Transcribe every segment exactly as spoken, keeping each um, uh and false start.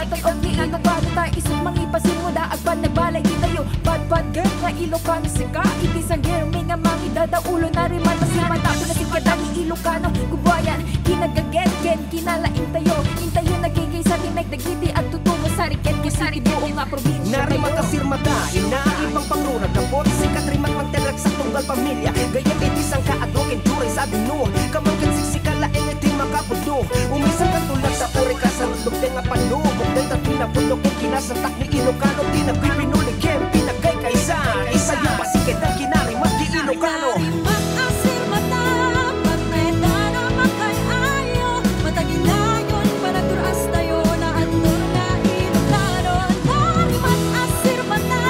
Tayo ni Ilocano ta isut mangipasir mo da agpan nagbalay kitayo. Padpad ket nga Ilocano sika, iti sangirmi nga mangidada ulo na rimata si mata pinasikadan ni Ilocano. Kubuayan, kinagaget ken kinalaing tayo. Intayo nagkikisa timek dagiti agtutubo sa riket ket sa riket buo nga probinsya tayo. Narimata sirmata, ina, ipang pangrurag kapot, sikat rimat mangterrek sa tunggal pamilya. Gayam iti sangka adu ken turay sa dino, kamang ken siksika laeng iti makapudno. Umisan ka tulad sa puri ka sa rutog nga pano, bukdan ta tinapudno ken kinasatak ni Ilocano, ti nagpipinuli ken pinagkaykaysa. Isayo, pasikatan, kinarimat ti Ilocano. Kinarimat a sirmata, pagnaetan a makay-ayo, mataginayon, panagtur-as tayo, naantur nga Ilocano. Narimat a sirmata,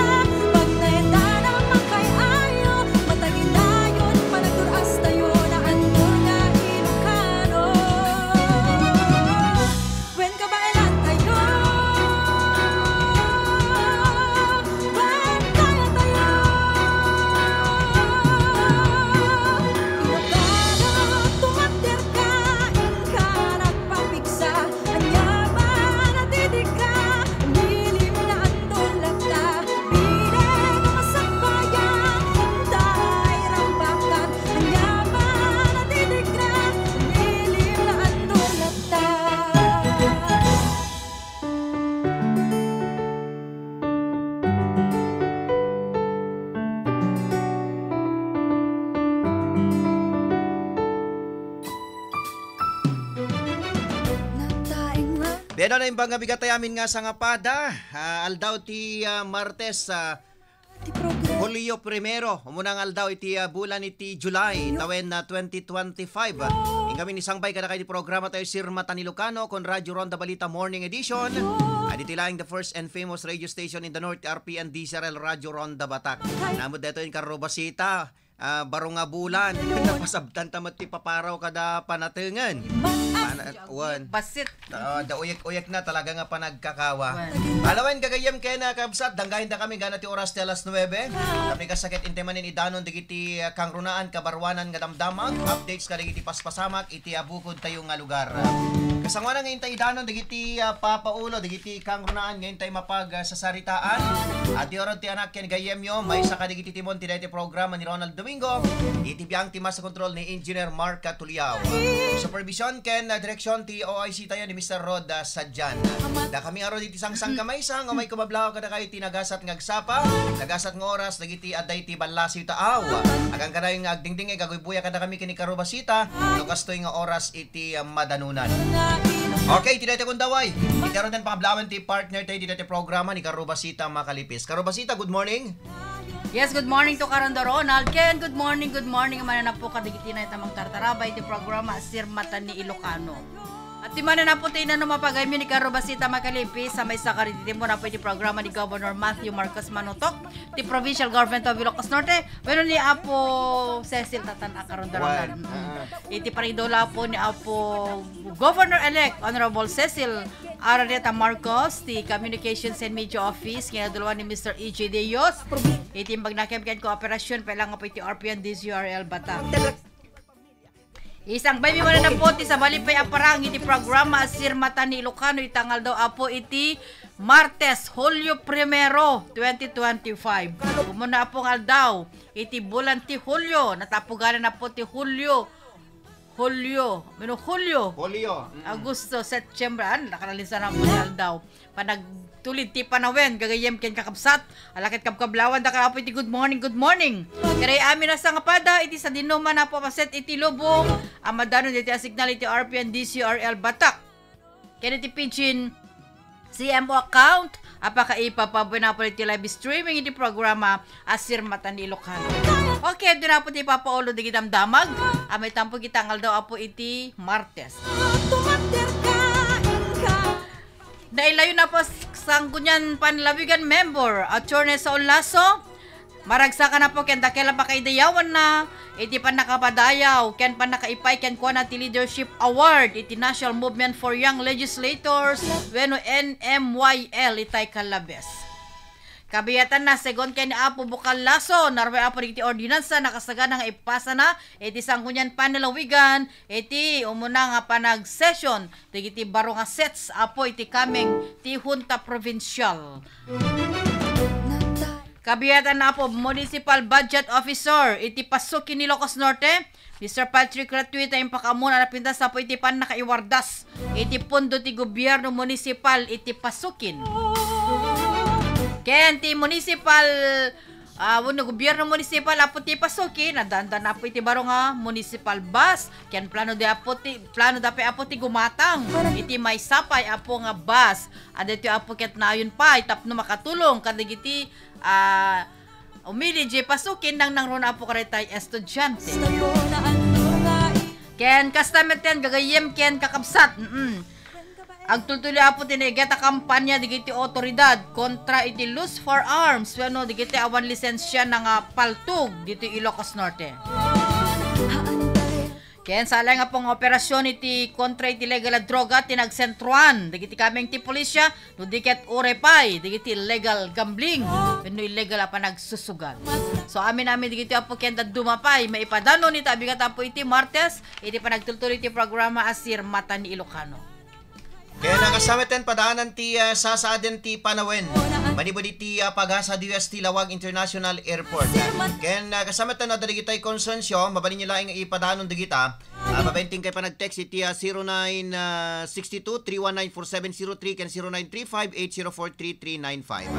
pagnaetan a makay-ayo, mataginayon, panagtur-as tayo, naantur nga Ilocano. Wen kabaelan tayo, wen kaya tayo. Ilocano, tumader ka, inka nagpapigsa. Ania man a didik ka, umilim na andor latta. Bileg a masakbayan, intay rambakan. Ania man a didik ka, umilim na andor latta. Nataeng nga. Deno na imbag nga bigat tayo amin nga sangapada. Ah, aldaw ti, ah, Martes, ah, Ti programa. Hulio primero, umuna nga aldaw iti, ah, bulan iti July, Julio. Tawen na twenty twenty-five. Ingamin ni sangbay kadakayo ti programa tayo, Sir Matan Ilocano, kon Radyo Ronda Balita Morning Edition. Ay, ditoy laeng the first and famous radio station in the North, R P N D C R L Radyo Ronda Batak. Namut detoy in Carrobasita, ah, baro nga bulan. Napasabtan ta met ti paparaw kada panatengen. Pana-, wan. Basit. Ah, da uyek-uyek na talaga nga panagkakawa. Wan. Alawen, gagayyem ken, ah, kabsat, danggayen da kami gana ti oras ti alas nuebe. Kami kasakit inti manen idanon dagiti, ah, kangrunaan, kabaruanan nga damdamag, updates kadagiti paspasamak iti, ah, bukod tayo nga lugar. Kasanguanan nga inta idanon dagiti, ah, papaulo, dagiti kangrunaan nga intay mapag, ah, sasaritaan. Ati orod ti anak ken gayyemyo, maysa kadagiti timon ti daytoy programa ni Ronald Domingo. Iti biang ti master control ni Engineer Mark Catuliao. Supervision ken, ah, direksyon ti O I C tayo ni Mister Rod, ah, Sadjan. Da kami arod iti sangsang kamaysa nga may kumablaw kadakayo ti nagasat nga agsapa, nagasat nga oras dagiti adda iti ballasiw taaw. Agan kadayo nga agdingdingeg, aguybuya kada kami ken ni Karubasita, no kastoy nga oras iti, ah, madanunan. Okay, iti daytoy kundaway. Iti arod ken pakablawan ti partner tayo iti daytoy programa ni Karubasita Makalipis. Karubasita, good morning. Yes, good morning to Karon da Ronald. Ken, good morning, good morning. Mananapo kadagiti na ita mangtartaraba iti programa Sir Matan ni Ilocano. At ti mananapo ti inano mapagaymi ni Karubasita Makalipis, sa maysa kadagiti mo napo iti programa ni Governor Matthew Marcos Manutok, ti Provincial Government of Ilocos Norte, wenno ni Apo Cecil Tatan a Karon da Ronald. Wan. Mm. Ah. Iti panagdula po ni Apo Governor-elect Honorable Cecil Araneta Marcos, ti Communications and Media Office, nga naduluan ni Mister E J Dios. Iti imbag na ken kooperasyon, pailang nga po iti R P N D C R L Batak. Isangbay mi manen po ti sabali pay a parang iti programa a Sir Matan ni Ilocano ita nga aldaw apo iti Martes, Hulyo primero, twenty twenty-five. Umuna apo nga aldaw iti bulan ti Hulyo, natapuganan apo ti Hulyo, Hulyo, mino Hulyo, Hulyo, mm. Agosto, Setyembre, an, nakalalinsan na po ni aldaw. Panagtulid ti panawen, gagayyem ken kakabsat, alaket kabkablawan da ka apo iti good morning, good morning. Kare amin a sangapada, iti sadino man apo paset iti lubong, a madano diti a signal iti R P N D C R L Batak. Ken iti Pidgin C M O account, a pakaipapabuen apo iti live streaming iti programa a Sir Matan ni Ilocano. Okay, adu na po ti papaulo di damdamag. Amay tampo kita ngaldaw apo iti Martes. Nailayo na po sanggunian panlawigan member, Attorney Saul Lasso. Maragsakan na po ken dakkel a pakaidayawanna iti pannakapadayaw ken pannakaipay kenkuana ti Leadership Award iti National Movement for Young Legislators wenno N M Y L itay Kalabes. Kabiatan na, segun ken ni Apo Bukal Laso, narue Apo dagiti ordinansa nakasagana nga ipasana iti Sangguniang Panlalawigan iti umuna nga panag-session dagiti baro nga sets, Apo, iti coming ti Junta Provincial. Kabiatan na, Apo, Municipal Budget Officer iti Pasukin, Ilocos Norte, Mister Patrick Ratwita, impakaamuna a napintas, Apo, iti pannakaiwardas iti pondo ti gobierno munisipal iti Pasukin. Ken ti munisipal, ah, wenno gobierno munisipal, Apo, ti Pasukin, addaandan, Apo, iti baro nga municipal bus. Ken plano da, Apo, ti, plano da pay, Apo, ti gumatang iti maysa pay, Apo, nga bus. Adda iti, Apo, ket naayon pay tapno makatulong kadagiti, ah, umili diay Pasukin, nangnangruna, Apo, kadagiti estudiante. Ken kasta met ken gagayyem ken kakabsat. Mm. Agtultuloy, Apo, ti naiget a kampanya dagiti awtoridad kontra iti loose firearms wenno dagiti awan lisensia nga paltog ditoy Ilocos Norte. Ken saan laeng, Apo, nga operasion iti kontra iti legal a droga ti nagsentroan dagiti kameng ti pulisya, no di ket uray pay dagiti illegal gambling wenno illegal a panagsusugal. So, amin-amin dagiti, Apo, ken dadduma pay maipadano ita bigat, Apo, iti Martes iti panagtultuloy ti programa a Sirmata ni Ilocano. Ken, ah, kasta met ken padaanan ti, ah, sasaaden ti panawen manipud iti, ah, pagasa D O S T Laoag International Airport. Ken, ah, kasta met ken adda dagitoy konsensyo, mabalinyo laeng ipadanon dagita. Ah, mabain ti inkay panag-text iti, ah, zero nine, ah, six two, three one nine, four seven zero three ken zero nine three five, eight zero four, three three nine five.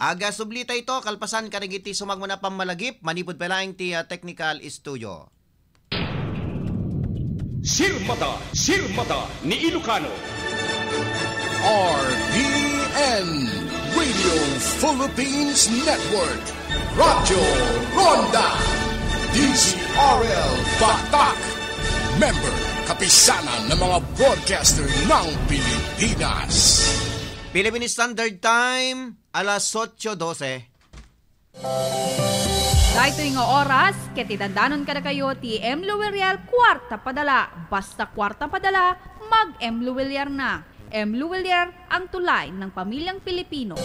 Aga sublita ito, kalpasan kadagiti sumagmamano a pammalagip manipud pay laeng ti, ah, technical studio. Sirmata, Sirmata ni Ilocano. R P N, Radio Philippines Network, Radyo Ronda, D Z R L Batak, member, Kapisanan ng mga Broadcaster ng Pilipinas. Philippine Standard Time, alas otso dose. Daytoy nga oras, ket idandanon kadakayo ti M. Luwiriel Kuarta Padala. Basta kuarta padala, mag-M. Luwiriel na. M. Luwiriel, ang tulay ng pamilyang Pilipino.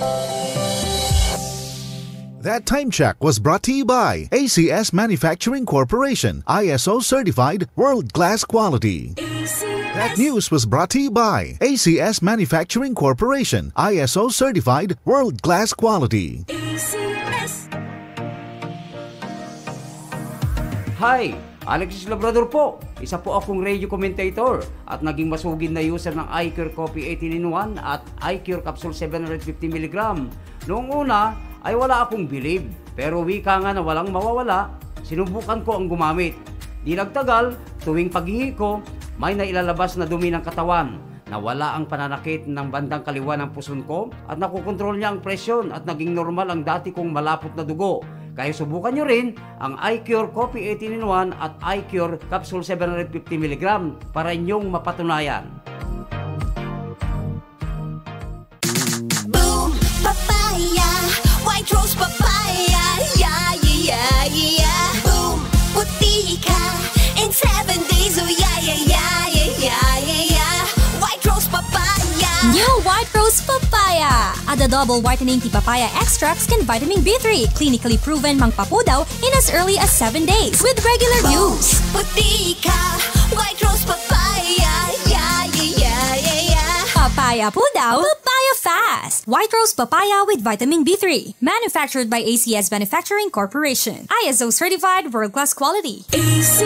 That time check was brought to you by A C S Manufacturing Corporation, I S O certified, world-class quality. That news was brought to you by A C S Manufacturing Corporation, I S O certified, world-class quality. Hi, Alexis Labrador po. Isa po akong radio commentator at naging masugid na user ng iCure Coffee eighteen in one at iCure Capsule seven hundred fifty milligram. Noong una ay wala akong bilib, pero wika nga na walang mawawala, sinubukan ko ang gumamit. Di nagtagal, tuwing pag-ihi ko, may nailalabas na dumi ng katawan. Nawala ang pananakit ng bandang kaliwa ng puson ko at nakokontrol niya ang presyon at naging normal ang dati kong malapot na dugo. Kaya subukan nyo rin ang iCure Coffee eighteen in one at iCure Capsule seven hundred fifty milligram para inyong mapatunayan. Boom Papaya, White Rose Papaya, yeah, yeah, yeah, yeah. Boom, puti ka in seven days, oh yeah, yeah, yeah, yeah, yeah, yeah, yeah. White Rose Papaya. New White Rose Papaya. Adda double whitening ti papaya extracts ken vitamin B three, clinically proven mangpapudaw in as early as seven days with regular use. Puti ka, White Rose Papaya, yeah, yeah, yeah, yeah, yeah. Papaya pudaw, papaya fast. White Rose Papaya with vitamin B three. Manufactured by A C S Manufacturing Corporation. I S O certified, world-class quality. A C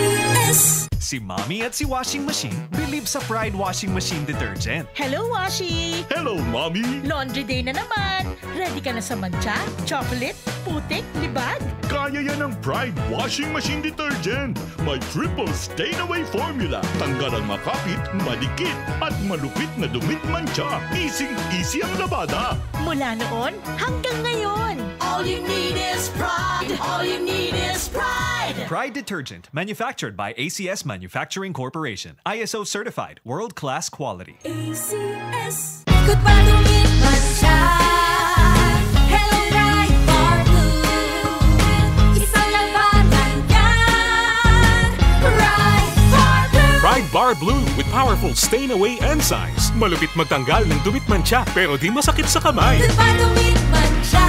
S. Si Mommy at si Washing Machine believe sa Pride Washing Machine Detergent. Hello, Washi! Hello, Mommy! Laundry day na naman! Ready ka na sa mantsa, chocolate, putik, libag? Kaya yan ng Pride Washing Machine Detergent. May triple stain away formula. Tanggal ang makapit, madikit, at malupit na dumi't mantsa. Easy-easy ang labada. Mula noon hanggang ngayon. All you need is Pride. All you need is Pride. Pride Detergent, manufactured by A C S Manufacturing Corporation. I S O certified, world-class quality. A C S. Ikot para dumi't mantsa. Hello, Pride Bar Blue. Isang labanan yan. Pride Bar Blue. Pride Bar Blue with powerful stain away enzymes. Malupit magtanggal ng dumi't mantsa, pero di masakit sa kamay. Ikot para dumi't mantsa.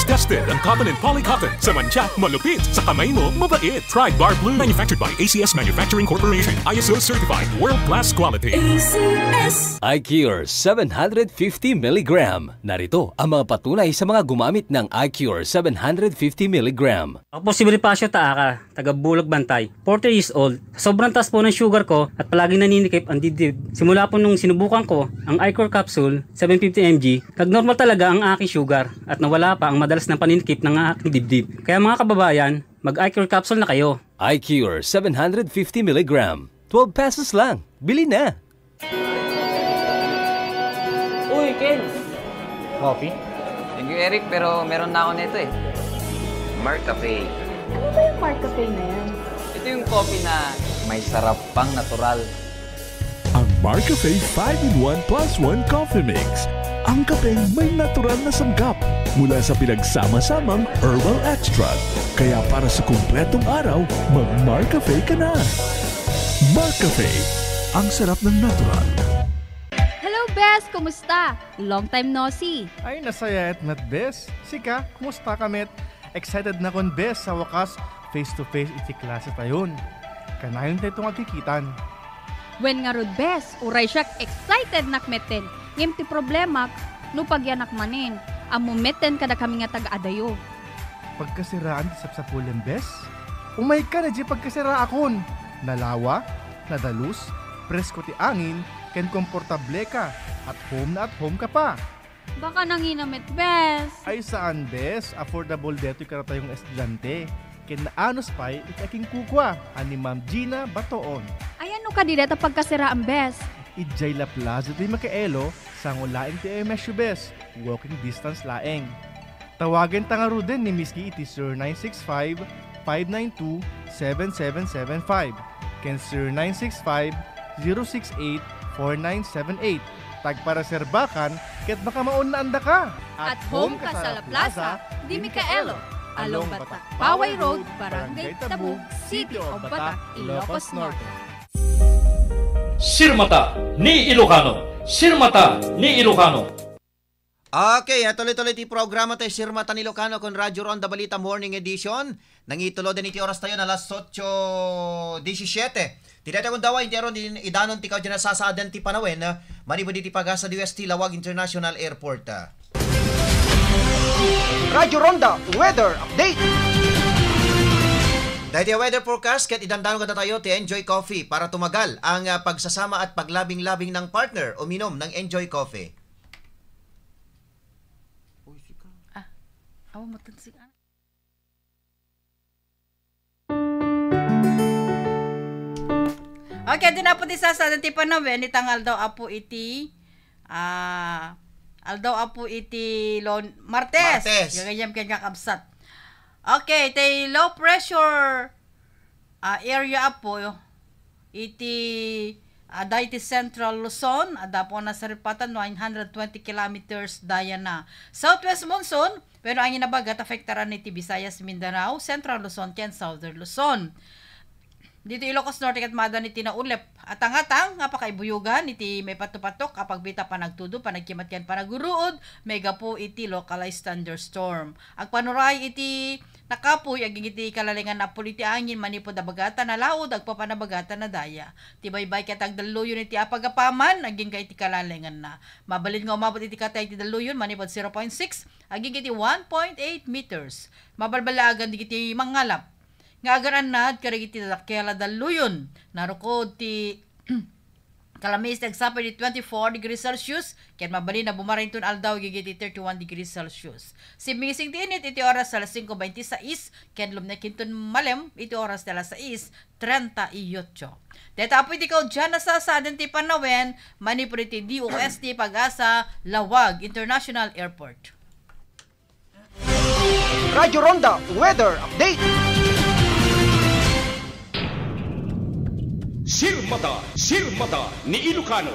Tested ang Cotton and Poly Cotton. Sa mantsa, malupit. Sa kamay mo, mabait. Pride Bar Blue. Manufactured by A C S Manufacturing Corporation. I S O certified. World class quality. A C S. I Cure seven hundred fifty milligram. Narito ang mga patunay sa mga gumamit ng I Cure seven hundred fifty milligram. Ako po si Bonifacio Taaka, taga Bulog, Bantay. Forty years old. Sa sobrang taas po ng sugar ko at palaging naninikip ang dibdib. Simula po nung sinubukan ko ang I Cure capsule, seven fifty M G, nagnormal talaga ang aking sugar at nawala pa ang madalas na paninikip ng aking dibdib. Kaya mga kababayan, mag-I Cure capsule na kayo. I Cure seven hundred fifty milligram. Twelve pesos lang. Bili na! Uy, Ken! Coffee? Thank you, Eric, pero meron na ako nito eh. Marcafe. Ano ba yung Marcafe na yan? Ito yung coffee na may sarap pang natural. Ang Marcafe five-in-one plus one Coffee Mix. Ang kapeng may natural na sangkap mula sa pinagsama-samang herbal extract. Kaya para sa kumpletong araw, mag-Marcafe ka na. Marcafe, ang sarap ng natural. Hello, Bes! Kumusta? Long time no see! Ay, nasayaat met, Bes. Sika, kumusta ka met? Excited nakon, Bes, sa wakas, face to face iti klase tayon. Kanayon tayo nga agkikitan. Wen ngarud, Bes, uray siak, excited nak metten. Ngem ti problemak, no pagyanak manen, ammo metten kadakami nga taga-adayo. Pagkasiraan ti sapsapulem, Bes? Umayka na di pagkasiraakon. Nalawa, nadalus, presko ti angin, ken komportable ka. At home na at home ka pa. Baka nangina met, Bes. Ay, saan, Bes. Affordable detoy kadatayo nga estudiante. Ken naanus pay iti akinkukua a ni Ma'am Gina Batoon. Ayan no kadi deta pagkasiraan, Bes. Idiay La Plaza de Micaelo, sango laeng ti M S U, Bes. Walking distance laeng. Tawagen ta ngaruden ni Miss Gina iti zero nine six five, five nine two, seven seven seven five ken zero nine six five, zero six eight, four nine seven eight. Tagpareserbakan ket makamaunnaanda ka. At home ka sa La Plaza de Micaelo, along Batak Paway Road, Barangay Tabug, City of Batak, Ilocos Norte. Sirmata ni Ilocano. Sirmata ni Ilocano. Okay, ah, tuloy-tuloy ti programa tayo, Sirmata ni Ilocano, kon Radyo Ronda Balita Morning Edition. Nangituloden iti oras tayo na alas otso disisiete. Ti dayta gundaway, intero din idanon ti kaudyan a sasaaden ti panawen, ah, manipud iti pagasa di U S T Lawag International Airport, ah. Radyo Ronda Weather Update. Daytoy weather forecast ket idandanon kadatayo ti Enjoy Coffee para tumagal ang, ah, pagsasama at paglabing-labing ng partner. Uminom ng Enjoy Coffee. Uy, sika. Ah, awa mo, tansik, ah. Okay, di na po di sasaaden ti panawen, itang aldaw apo iti, ah, aldaw apo iti lon-, Martes. Martes. Gagayam ken kakabsat. Okay, tay low pressure ah, area apo iti, ah, adda iti Central Luzon, adda apo a nasaripatan, nine hundred twenty kilometers diameter. Southwest monsoon, wenno angin a bagat, afektaran iti Visayas, Mindanao, Central Luzon, ken Southern Luzon. Dito Ilocos Norte ket maaddaan iti naulep a tangatang nga pakaibuyogan iti maipatupattok a pagbita, panagtudo, panagkimat ken panaguruod, maigapu iti localized thunderstorm. Agpanuray iti nakapuy agingga iti kalalengan a pulo iti angin manipud a bagatan a laud, agpapan a bagatan a daya. Ti baybay ket agdalluyon iti apagapaman agingga iti kalalenganna. Mabalin nga umabot iti katay ti dalluyon manipud zero point six agingga iti one point eight meters. Mabalballaagan dagiti mangalap nga agar-annad kadagiti dadakkel a dalluyon. Narukod ti Kalamis ti agsapa iti twenty-four degrees Celsius, ken mabalin a bumareng inton aldaw agingga iti thirty-one degrees Celsius. Simmising ti init iti oras alas singko bente sais, ken lumnek inton malem iti oras ti alas sais trenta y ocho. Dayta apo iti kaudyan a sasaaden ti panawen manipud iti D O S T Pag-asa Lawag International Airport. Radyo Ronda Weather Update. Sirmata, Sirmata ni Ilocano.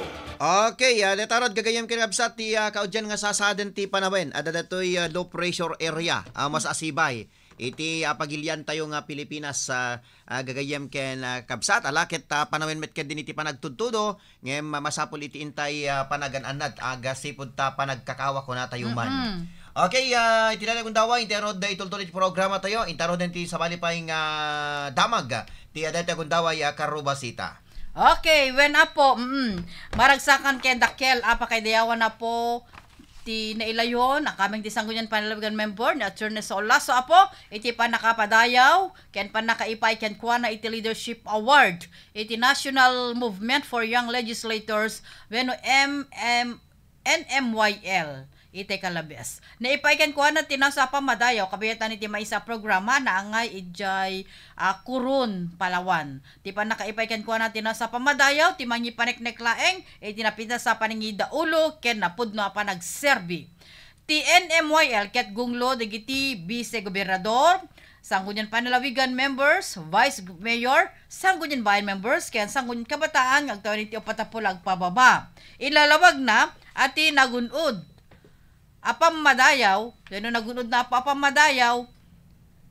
Okay, ah, dayta rod gagayyem ken kabsat ti, ah, kaudyan nga sasaaden ti panawen. Adda daytoy, ah, low pressure area, ah, masasibay iti, ah, pagilian tayo nga Pilipinas, ah, ah, gagayyem ken, ah, kabsat. Ala ket, ah, panawen met ket din iti panagtudtudo, ngem masapul iti intay, ah, panagan-annad, agasipud ta panagkakawa kunatayo man. Mm-mm. Okay, ah, iti dayta gundaway, intay rod itultuloy ti programa tayo, intay rod ti sabali pay nga damag ti dayta gundaway, ah, Karubasita. Okay, wen, Apo, mm, maragsakan ken dakkel a pakaidayawan, Apo, ti nailayon a kameng ti Sanggunian Panlalawigan member ni Attorney Saul Lasso, Apo, iti pannakapadayaw ken pannakaipaay kenkuana iti Leadership Award iti National Movement for Young Legislators wenno M M N M Y L iti Calabes. Naipaay kenkuana ti nasa a pammadayaw, kabayatan iti maysa a programa naangay idiay, ah, Coron, Palawan. Ti pannakaipaay kenkuana ti nasa a pammadayaw, ti mangipaneknek laeng iti napintas a panangidaulo ken napudno a panagserbi. Ti N M Y L ket gunglo dagiti Vice Gobernador, Sanggunian Panlalawigan members, Vice Mayor, Sanggunian Bayan members, ken Sanggunian Kabataan nga agtawen iti uppat a puluh agpababa. Ilalawagna a ti nagun-od a pammadayaw, wenno nagun-od na a pammadayaw,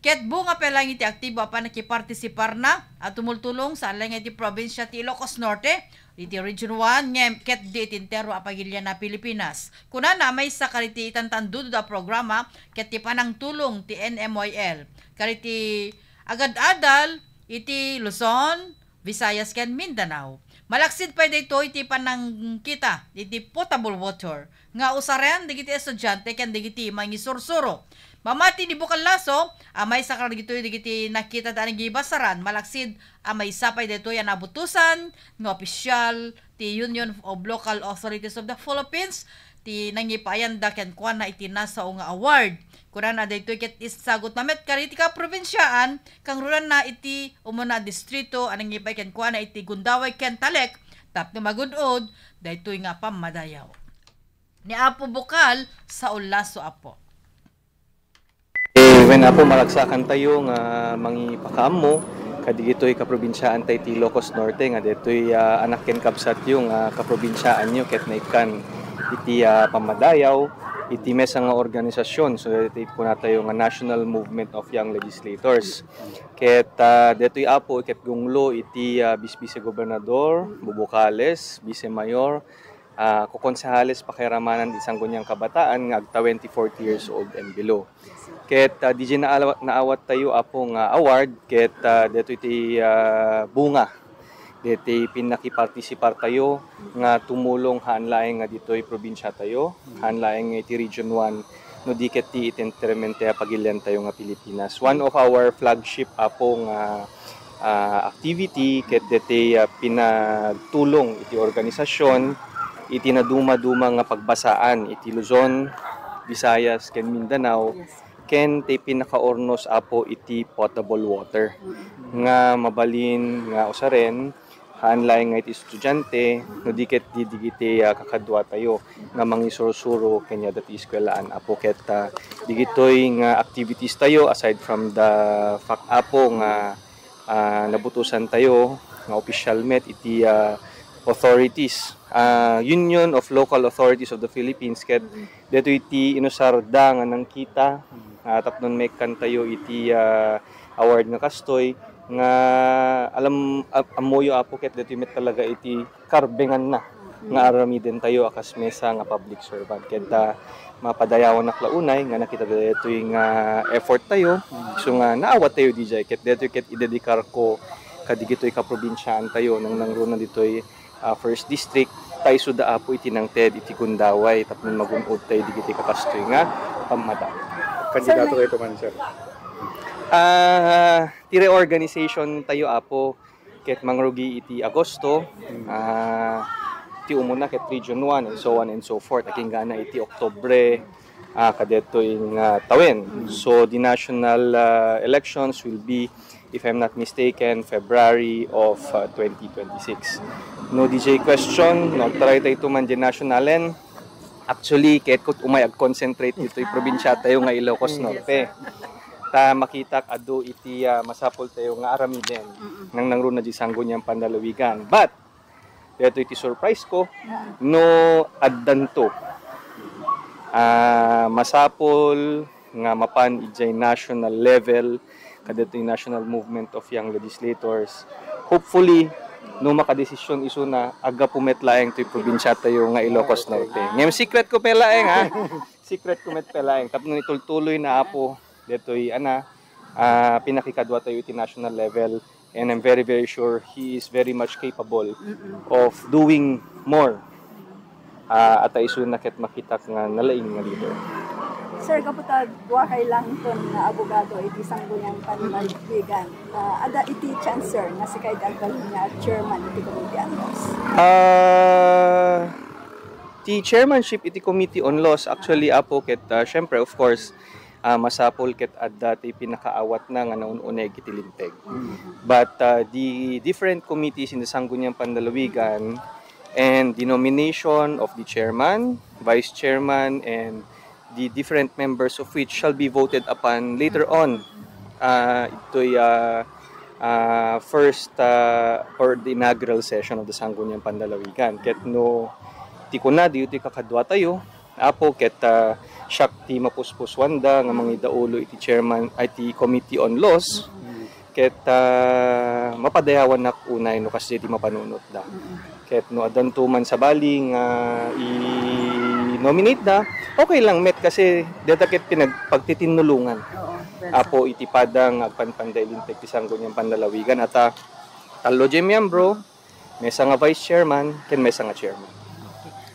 ket bunga pay laeng iti aktibo a pannakipartisiparna a tumultulong saan laeng iti probinsia ti Ilocos Norte, iti Region one, ngem ket di iti entero a pagilian a Pilipinas. Kunana a maysa kadagiti itantandudod a programa ket ti panangtulong ti N M Y L kadagiti agad-adal iti Luzon, Visayas ken Mindanao. Malaksid pay daytoy ti panangkita iti potable water nga usaren dagiti estudiante ken dagiti mangisursuro. Mamati ni Bukal Lasso a maysa kadagitoy dagiti nakitada a nagibasaran, malaksid a maysa pay daytoy a nabutosan nga opisyal ti Union of Local Authorities of the Philippines ti nangipaayanda kenkuana iti nasao nga award. Kunana daytoy ket isagutna met kadagiti kaprobinsiaan, kangrunanna iti umuna a distrito a nangipaay kenkuana iti gundaway ken talek tapno magun-od daytoy nga pammadayaw. Ni Apo Bukal, Saul Lasso, Apo. Eh, wen, Apo, maragsakan tayo nga mangipakaammo kadigitoy kaprobinsiaan tayo ti Ilocos Norte nga daytoy, ah, anak ken kabsatyo nga kaprobinsiaanyo ket naikkan iti, ah, pammadayaw iti maysa nga organisasyon. So, daytoy kunatayo nga National Movement of Young Legislators. Ket, ah, daytoy, Apo, ket gunglo iti, ah, Bis-, Vice Gobernador, Bubukales, Vice Mayor, ah, kokonsehales pakairamanan iti Sangguniang Kabataan nga agtawen ti forty years old and below. Ket, ah, D J, naawa-, naawat tayo, Apo, nga award, ket, ah, daytoy ti, ah, bunga daytoy pinnakipartisipartayo nga tumulong haan laeng nga ditoy probinsiatayo, haan laeng iti Region one, no di ket ti iti enteramente a pagiliantayo nga Pilipinas. One of our flagship, Apo, nga ah, activity ket daytoy, ah, pinagtulong iti organisasyon iti naduma-duma nga pagbasaan iti Luzon, Visayas, ken Mindanao, ken ti pinakaurnos, Apo, iti potable water nga mabalin nga usaren, haan laeng nga iti estudiante, no di ket di dagiti, ah, kakaduatayo nga mangisursuro kaniada ti eskuelaan, Apo. Ket, ah, dagitoy nga activities tayo, aside from the fact, Apo, nga ah, nabutosan tayo nga opisyal met iti, ah, authorities, ah, Union of Local Authorities of the Philippines, ket daytoy ti inusarda nga nangkita, ah, tapno maikkan tayo iti, ah, award nga kastoy nga alam, am-, ammoyo, Apo, ket daytoy met talaga iti karbenganna nga aramiden tayo a kas maysa nga public servant. Ket, ah, mapadayawanak la unay nga nakita daytoy nga effort tayo. So nga naawat tayo D J, ket daytoy ket idedikar ko kadigitoy kaprobinsiaan tayo, nangnangruna ditoy, ah, First District, ta isuda, Apo, iti nangted iti gundaway tapno magun-od tayo digiti kakastoy nga pammadayaw. Kandidato kayo man, sir? Ah, ti reorganization tayo, Apo, ket mangrugi iti Agosto, ah, ti umuna ket Region one and so on and so forth. Akinggana iti Oktubre, ah, kadetoy nga tawen. So, the national, ah, elections will be, if I'm not mistaken, February of, ah, twenty twenty-six. No, D J, question, no, try tayo man di nationalen. Actually, ket ket umay ag-concentrate ditoy probinsia tayo nga Ilocos Norte. Ta makitak adu iti, ah, masapul tayo nga aramiden. Nangnangruna di Sangguniang Panlalawigan. But, daytoy ti surprise ko, no addanto, ah, masapul nga mapan idiay national level, kadaytoy National Movement of Young Legislators. Hopefully, no makadesisyon isuna, aggapu met laeng toy probinsia tayo nga Ilocos Norte. Ngem secret ko pay laeng, ha? Secret ko met pay laeng. Tapno itultuloy na, Apo, detoy, ana, ah, pinakikadua tayo iti national level. And I'm very, very sure he is very much capable of doing more. Ah, at isuna ket makitak nga nalaing nga leader. Sir, gapu ta dua kay langton nga abogado iti Sangguniang Panlalawigan, ah, adda iti chance, sir, nga sika iti agbalin nga chairman iti Committee on Laws? Ah, ti chairmanship iti Committee on Laws, actually, Apo, ket, ah, syempre, of course, ah, masapul ket adda ti pinakaawatna nga naun-uneg iti Linteg. But, ah, the different committees in the Sangguniang Panlalawigan and the nomination of the chairman, vice chairman, and the different members of which shall be voted upon later on, ah, itoy, ah, ah, first, ah, or the inaugural session of the Sangguniang Panlalawigan. Ket no ti kuna, diyo ti kakadua tayo, Apo, ket, ah, siak ti mapuspusuanda nga mangidaulo iti chairman, ay, ti Committee on Laws. Ket, ah, mapadayawannak unay no kasdiay ti mapanunotda. Ket no addanto man sabali nga i-nominate da, okay lang met kasi deta ket pinag-, pagtitinnulongan. Oo, well said. Apo, iti padang agpanpanda ilinteg ti Sangguniang Panlalawigan. Ata, tallo diay miyembro, maysa nga vice chairman, ken maysa nga chairman.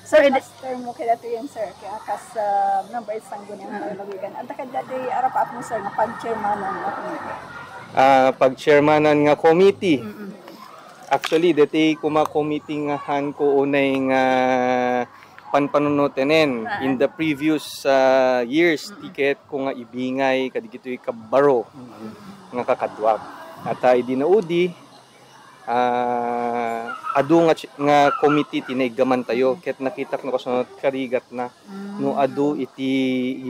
Sir, last term mo kay datoyen, sir, kaya kas, ah, member Sangguniang Panlalawigan. Adda kadi datoy arapaapmo, sir, nga pag-chairmanan nga committee? Ah, pag-chairmanan nga committee. Actually, deti kuma committee nga han ko unay nga panpanunotenen in the previous, ah, years, ti ket ko nga ibingay kadigitoy kabbaro nga kakaduak. Ata idi naudi, ah, adu nga ch-, nga committee ti naiggaman tayo, ket nakitak no kasano karigatna no adu iti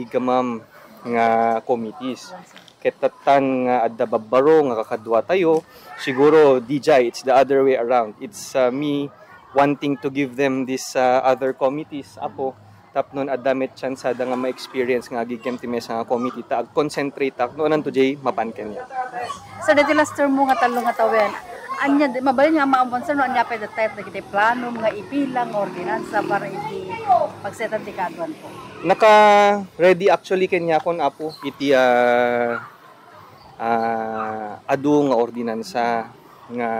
iggamam nga committees. Ket tattan nga adda babbaro nga kakadua tayo, siguro, D J, it's the other way around. It's, ah, me wanting to give them this, ah, other committees, Apo, tapno adda met tsansada nga ma-experience nga agiggem ti maysa nga committee ta agconcentrate-ak no ananto diay mapan kaniak. Sir, dati last term mo nga tallo nga tawen, ania, di, mabalin nga maamuan, sir, no ania pay dayta dagiti plano nga ibilang nga ordinansa para iti pagsetan ti kaaduan po? Naka-ready actually kaniakon, Apo, iti, ah, ah, adu nga ordinansa nga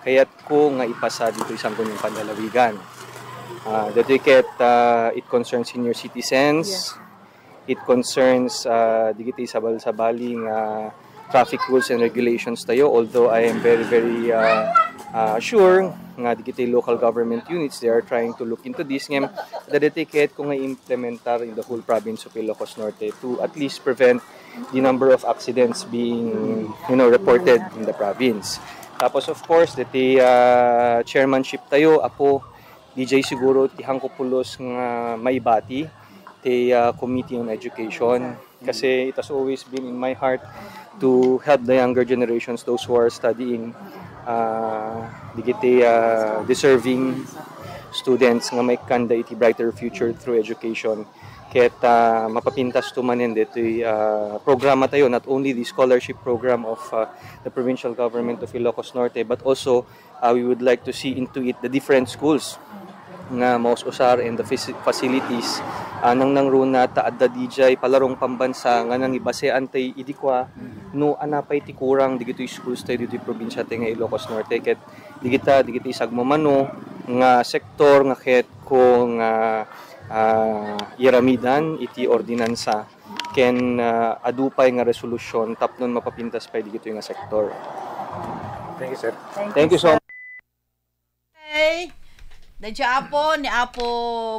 kayatko nga ipasa ditoy Sangguniang Panlalawigan. Ah, ditoy ket, ah, it concerns senior citizens. It concerns, ah, digiti sabal-sabali nga traffic rules and regulations tayo, although I am very, very, ah, ah, sure nga digiti local government units, they are trying to look into this. Ngem, adda dayta kayatko nga implementar in the whole province of Ilocos Norte to at least prevent the number of accidents being, you know, reported in the province. Tapos, of course, dayta, ah, chairmanship tayo, Apo, D J, siguro ti hanko pulos nga maibati ti, ah, Committee on Education. Kasi it has always been in my heart to help the younger generations, those who are studying, ah, digiti, ah, deserving students nga maikkanda iti brighter future through education. Ket, ah, mapapintas to manen ditoy, ah, programa tayo, not only the scholarship program of, ah, the provincial government of Ilocos Norte, but also, ah, we would like to see into it the different schools nga maus-usar and the faci-, facilities. Ah, nangnangruna ta adda D J palarong pambansa nga nangibasean tay idi kua no ana pay ti kurang digitoy schools tay ditoy probinsia tay nga Ilocos Norte. Ket digita, digiti sagmamano nga sektor nga ket ko nga, ah, iramidan iti ordinansa ken, ah, adu pay nga resolusyon tapno mapapintas pay digitoy nga sektor. Thank you, sir. Thank you so much. Okay. Daydiay Apo ni Apo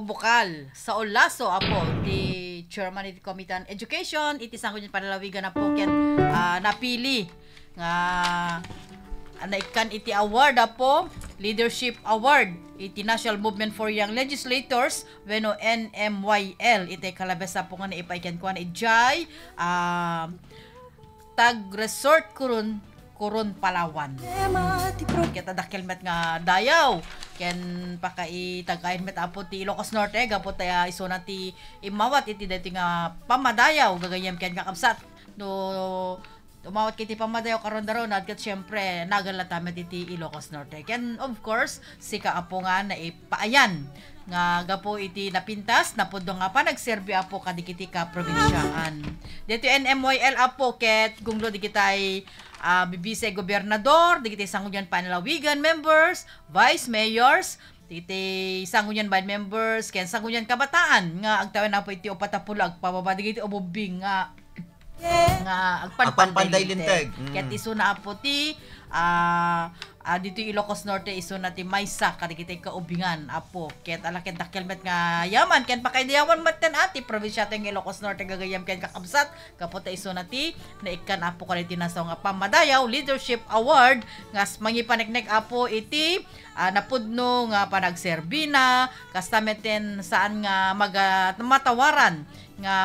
Bukal. Sao Lasso, Apo, ti chairman iti Committee on Education iti Sangguniang Panlalawigan, Apo, ken, ah, napili nga, ah, naikkan iti award, Apo, Leadership Award iti National Movement for Young Legislators wenno N M Y L iti kalabes, Apo, nga naipaay kenkuana idiay, ah, Tag Resort Coron, Coron, Palawan. Ket adda dakkel met nga dayaw ken pakaitagkayen met, Apo, ti Ilocos Norte gapu ta isuna ti immawat iti daytoy nga pammadayaw gagayyem ken kakabsat. No umawat iti pammadayaw karundaronad, ket siempre, nagan latta met iti Ilocos Norte. Ken, of course, sika, Apo, nga naipaayan nga gapu iti napintas, napudno nga panagserbi, Apo, kadagiti kaprobinsiaan. Ditoy N M Y L, Apo, ket gunglo digitay, ah, bibisay gobernador, digitay Sanggunian Panlalawigan members, vice mayors, digitay Sanggunian Band members, ken Sanggunian Kabataan nga agtawen, Apo, iti upat a pulo agpababa digiti ububing nga nga agpanpanday linteg. Mm. Ket isuna, Apo, ti, ah, ah, ditoy Ilocos Norte, isuna ti maysa kadagiti kaubingan, Apo. Ket ala ket dakkel met nga yaman, ken pakaidayawan met ten, ah, ti probinsia ti Ilocos Norte gagayyem ken kakabsat, gapu ta isuna ti naikkan, Apo, kadagiti nasaw nga pammadayaw, Leadership Award, nga s-, mangipaneknek, Apo, iti, ah, napudno nga panagserbina, kasta met ten saan nga maga-, matawaran nga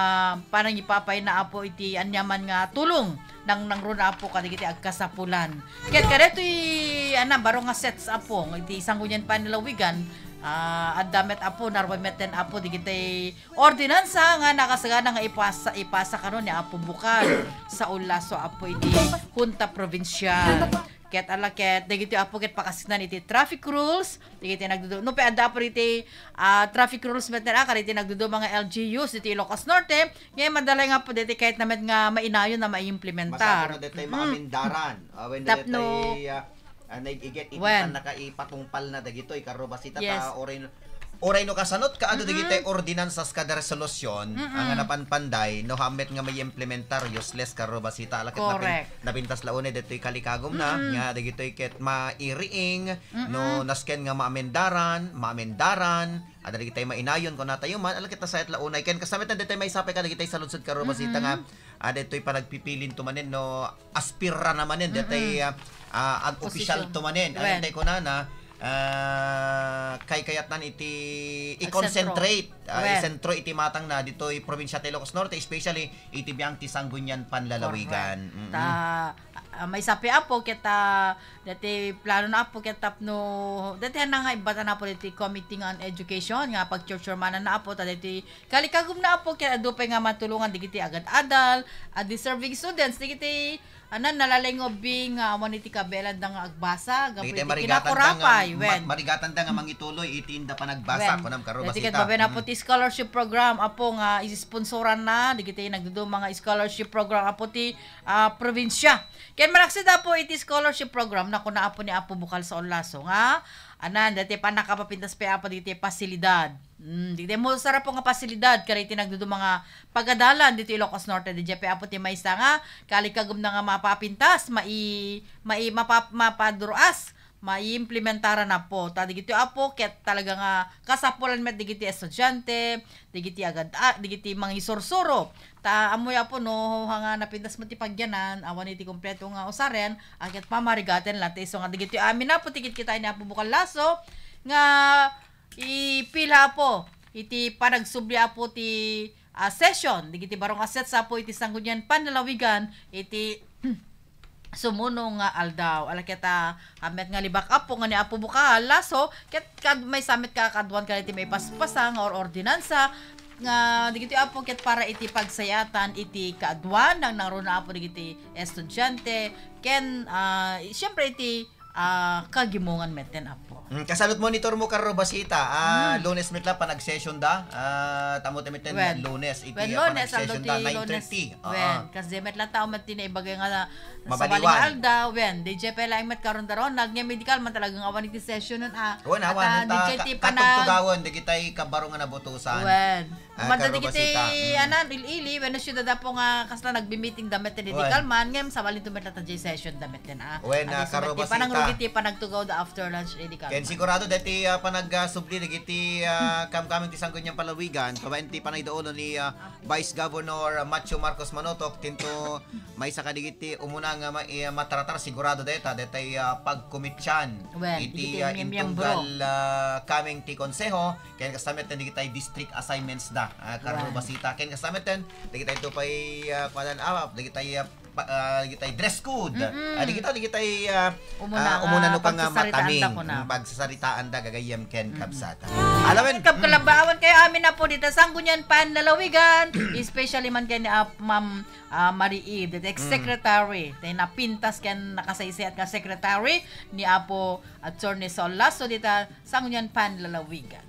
panangipapayna, Apo, iti aniaman nga tulong nang nangruna, Apo, kadagiti agkasapulan. Ket kadaytoy, ana, baro nga sets, Apo, iti Sanggunian Panlalawigan, ah, adda met, Apo, narwen met ten, Apo, digitay ordinansa nga nakasagana nga ipasa, ipasa kano ni Apo Bukal Saul Lasso, Apo, iti Hunta Provincial. Ket ala ket dagitoy, Apo, ket pakasiknan iti traffic rules, dagiti nagdudu-, no, pe, adda, Apo, dagiti, ah, traffic rules met, ah, kadagiti nagduduma nga L G Us diti Ilocos Norte, nga madala nga, Apo, dagiti ket na met nga mainayon a maimplementar. Masapul na dagitoy, mm, maamendaran. Ah, when tapno dagitoy, ah, ah, naigiget iti, wen, pannakaipatungpal na dagitoy, Karrubasita, yes, ta uray no, uray no kasanot ka, adu, mm-mm, dagitoy ordinansas kada resolusyon, mm-mm, nga napanpanday, no, haanna met nga maiimplementar, useless, Karrubasita. Ala ket napin-, correct, napintas la unay dagitoy kalikagumna, mm-mm, nga dagitoy ket mairiing, mm-mm, no, nasken nga maamendaran, maamendaran, adda dagitoy mainayon, kunatayo man, ala ket nasayat la unay. Ken kasta met dagitoy maysa pay kadagitoy saludsod, Karrubasita, mm-mm, nga, ah, dagitoy panagpipilin to manen, no, aspirana manen, mm-mm, dagitoy, ah, ah, ag-opisyal, posisyon, to manen. Wen. Ania tay kunana, ah, kaykayatnan iti agsentro, i-concentrate, ah, wen, isentro iti matangna ditoy probinsia ti Ilocos Norte, especially iti biang ti Sanggunian Panlalawigan. Correct. Mm-mm. Ta, ah, maysa pay, Apo, ket, ah, dagiti planona, Apo, ket tapno, dagiti nangaibbatan, Apo, dagiti Committee on Education nga pagchurchurmananna, Apo, ta dagiti kalikagumna, Apo, ket adu pay nga matulongan dagiti agad-adal, a deserving students, dagiti, anan, nalaing nga ubing nga awan iti kabaelanda nga agbasa, gapu iti kinakurapay, wen. Dagiti marigatanda nga, ma-, marigatanda nga mangituloy iti inda panagbasa, wen, kunam, Karrubasita. Dagiti ket babaen, Apo, mm, ti scholarship program, Apo, nga isisponsoranna, dagiti nagduduma nga scholarship program, Apo, ti, ah, probinsia. Ken malaksid, Apo, iti scholarship program, nakuna, Apo, ni Apo Bukal Saul Lasso nga, anan, dagiti pannakapapintas pay, Apo, dagiti pasilidad. Mm, dagiti mausar, Apo, nga pasilidad kadagiti nagduduma nga pagadalan ditoy Ilocos Norte, diay pay, Apo, ti maysa nga kalikagumna nga mapapintas, mai-, mai-, mapa-, mapaduras, maiimplementaran, Apo. Ta dagitoy, Apo, ket talaga nga kasapulan met dagiti estudiante, dagiti agad-, ah, dagiti mangisursuro. Ta ammoyo, Apo, no, nga napintas met ti pagyanan, awan iti kompleto nga usaren, a ket pamarigaten latta isu nga dagitoy amin, Apo, ti kitkitaen ni Apo Bukal Lasso, nga ipila, Apo, iti panagsubli, Apo, ti, ah, session dagiti baro nga sets, Apo, iti Sanggunian Panlalawigan iti sumuno nga aldaw. Ala ket, ah, haanna met nga libak, Apo, nga ni Apo Bukal Lasso, ket kad-, maysa met kakaduan kadagiti maipaspasa nga or ordinansa nga dagitoy, Apo, ket para iti pagsayatan iti kaaduan nang nangruna, Apo, dagiti estudiante ken, ah, siempre iti ah, kagimongan metten, Apo. Mm, kasano ti monitor mo, Karrubasita? Ah, mm, Lunes met la panag-session da. Ah, tammo ti metten, wen, Lunes, iti, wen, ah, Lunes, panag-session aldo ti da, Lunes. Nine thirty. Wen, ah, kas di met la tao met ti naibaga nga na, mabaliwan. Sabali nga aldaw, wen, diay pay laeng met karundaronad, nga medical man talaga nga awan iti session nun, ah. Wen, awan, at, ah, ta, diay ka-, ti panag- katugtugawen, dagitay kabaro nga nabutosan. Wen. Ah, Manda dagiti, Karrubasita. Mm. Anan, il-ili, wenno siudad, Apo, nga kasla nagbi-meeting da met, wen, medical man, ngem sabali met latta diay session da met, ah. Wen, ah, adi su met ti Karrubasita. Panangrugi ti panagtugaw da after lunch, medical man. Ken sigurado deti, ah, panag, ah, subli dagiti, ah, kamkameng ti Sangguniang Panlalawigan, babaen ti panagdaulo ni, ah, Vice Governor, ah, Macho Marcos Manotok, tinto maysa kadagiti umuna nga ma-, eh, matratar, sigurado deta, detay, ah, pagkomittian. Wen, iti, dagiti ah, miyembro. Intunggal, ah, kameng ti konseho, Ken kasta met dagitay district assignments da, ah, Karrubasita. Ken kasta met dagitay to pay, ah, kuanan, ah, dagitay, ah, pa-, ah, dagitay dress code. Mm-mm. Ah, dagita, dagitay, ah, Umuna ah, nga umuna no ka nga pagsasaritaan mataming. Da ko na. Mm, pagsasaritaan da gagayyem ken Mm-mm. kabsat. Alawen, Kab-, mm. Kalabawan kayo amin na po dita Sangguniang Panlalawigan, especially man kay ni Ap-, Ma'am, ah, Marie Eve, the Mm. ex-secretary, tay napintas ken nakasaysayat nga secretary ni Apo Attorney Sol Lasso dita Sangguniang Panlalawigan.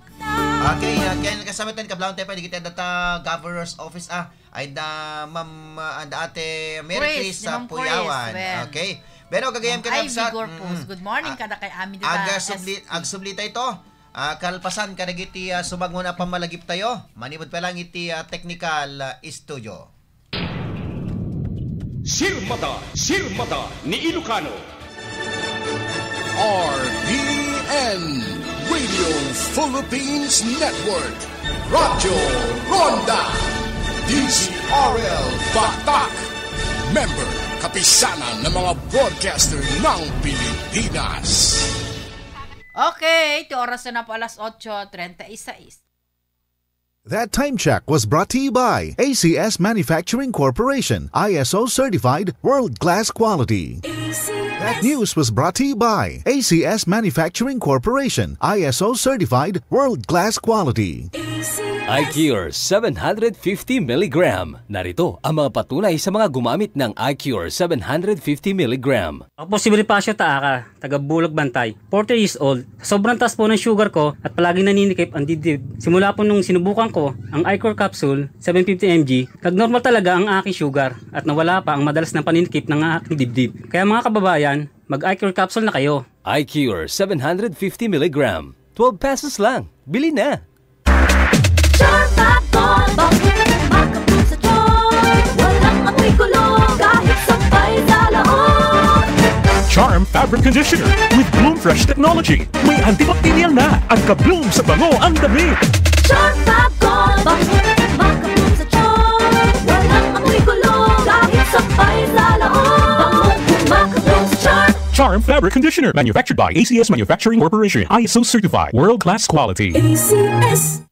Okay, ah, ken kasama tayo, kablawan tayo pa, dagiti data governor's office, ah, ay da, ma'am, ah, da ate Mary Chris, Chris ni sa Ma'am Chris, Puyawan. Wen. Okay. Pero gagayam Ma'am ka na Ivy sa Gorpus. Mm. Good morning, Ah, kada kay Ami dita, agasubli-, S P. agsubli tayo to. Ah, kalpasan kadagiti, ah, sumagmon a pammalagip tayo. Manipud pa lang iti, ah, technical, ah, studio. Sirmata, Sirmata ni Ilocano. R P N, Radio Philippines Network, Radyo Ronda, D Z R L Batak, member, Kapisanan ng mga Broadcaster ng Pilipinas. Okay, iti oras na po alas otso treinta y seis. That time check was brought to you by A C S Manufacturing Corporation, I S O certified, world-class quality. That news was brought to you by A C S Manufacturing Corporation, I S O certified, world-class quality. I Cure seven hundred fifty milligram. Narito ang mga patunay sa mga gumamit ng I Cure seven hundred fifty milligram. Ako po si Bonifacio Taaka, taga Bulog Bantay, forty years old. Sa sobrang taas po ng sugar ko at palaging naninikip ang dibdib. Simula po nung sinubukan ko ang iCure Capsule seven fifty M G, nagnormal talaga ang aking sugar at nawala pa ang madalas na paninikip ng aking dibdib. Kaya mga kababayan, mag-iCure Capsule na kayo. iCure seven hundred fifty milligram. Twelve pesos lang. Bili na! Charm Fab Gold, makabulong sa Charm. Walang amoy kulong, kahit sampay sa loob. Charm Fabric Conditioner with Bloom Fresh Technology. May antibacterial na at ka-bloom sa bango ang damit. Charm Fab Gold, makabulong sa Charm. Walang amoy kulong, kahit sampay sa loob. Bangong makabulong sa Charm. Charm Fabric Conditioner, manufactured by A C S Manufacturing Corporation, I S O certified, world-class quality. A C S.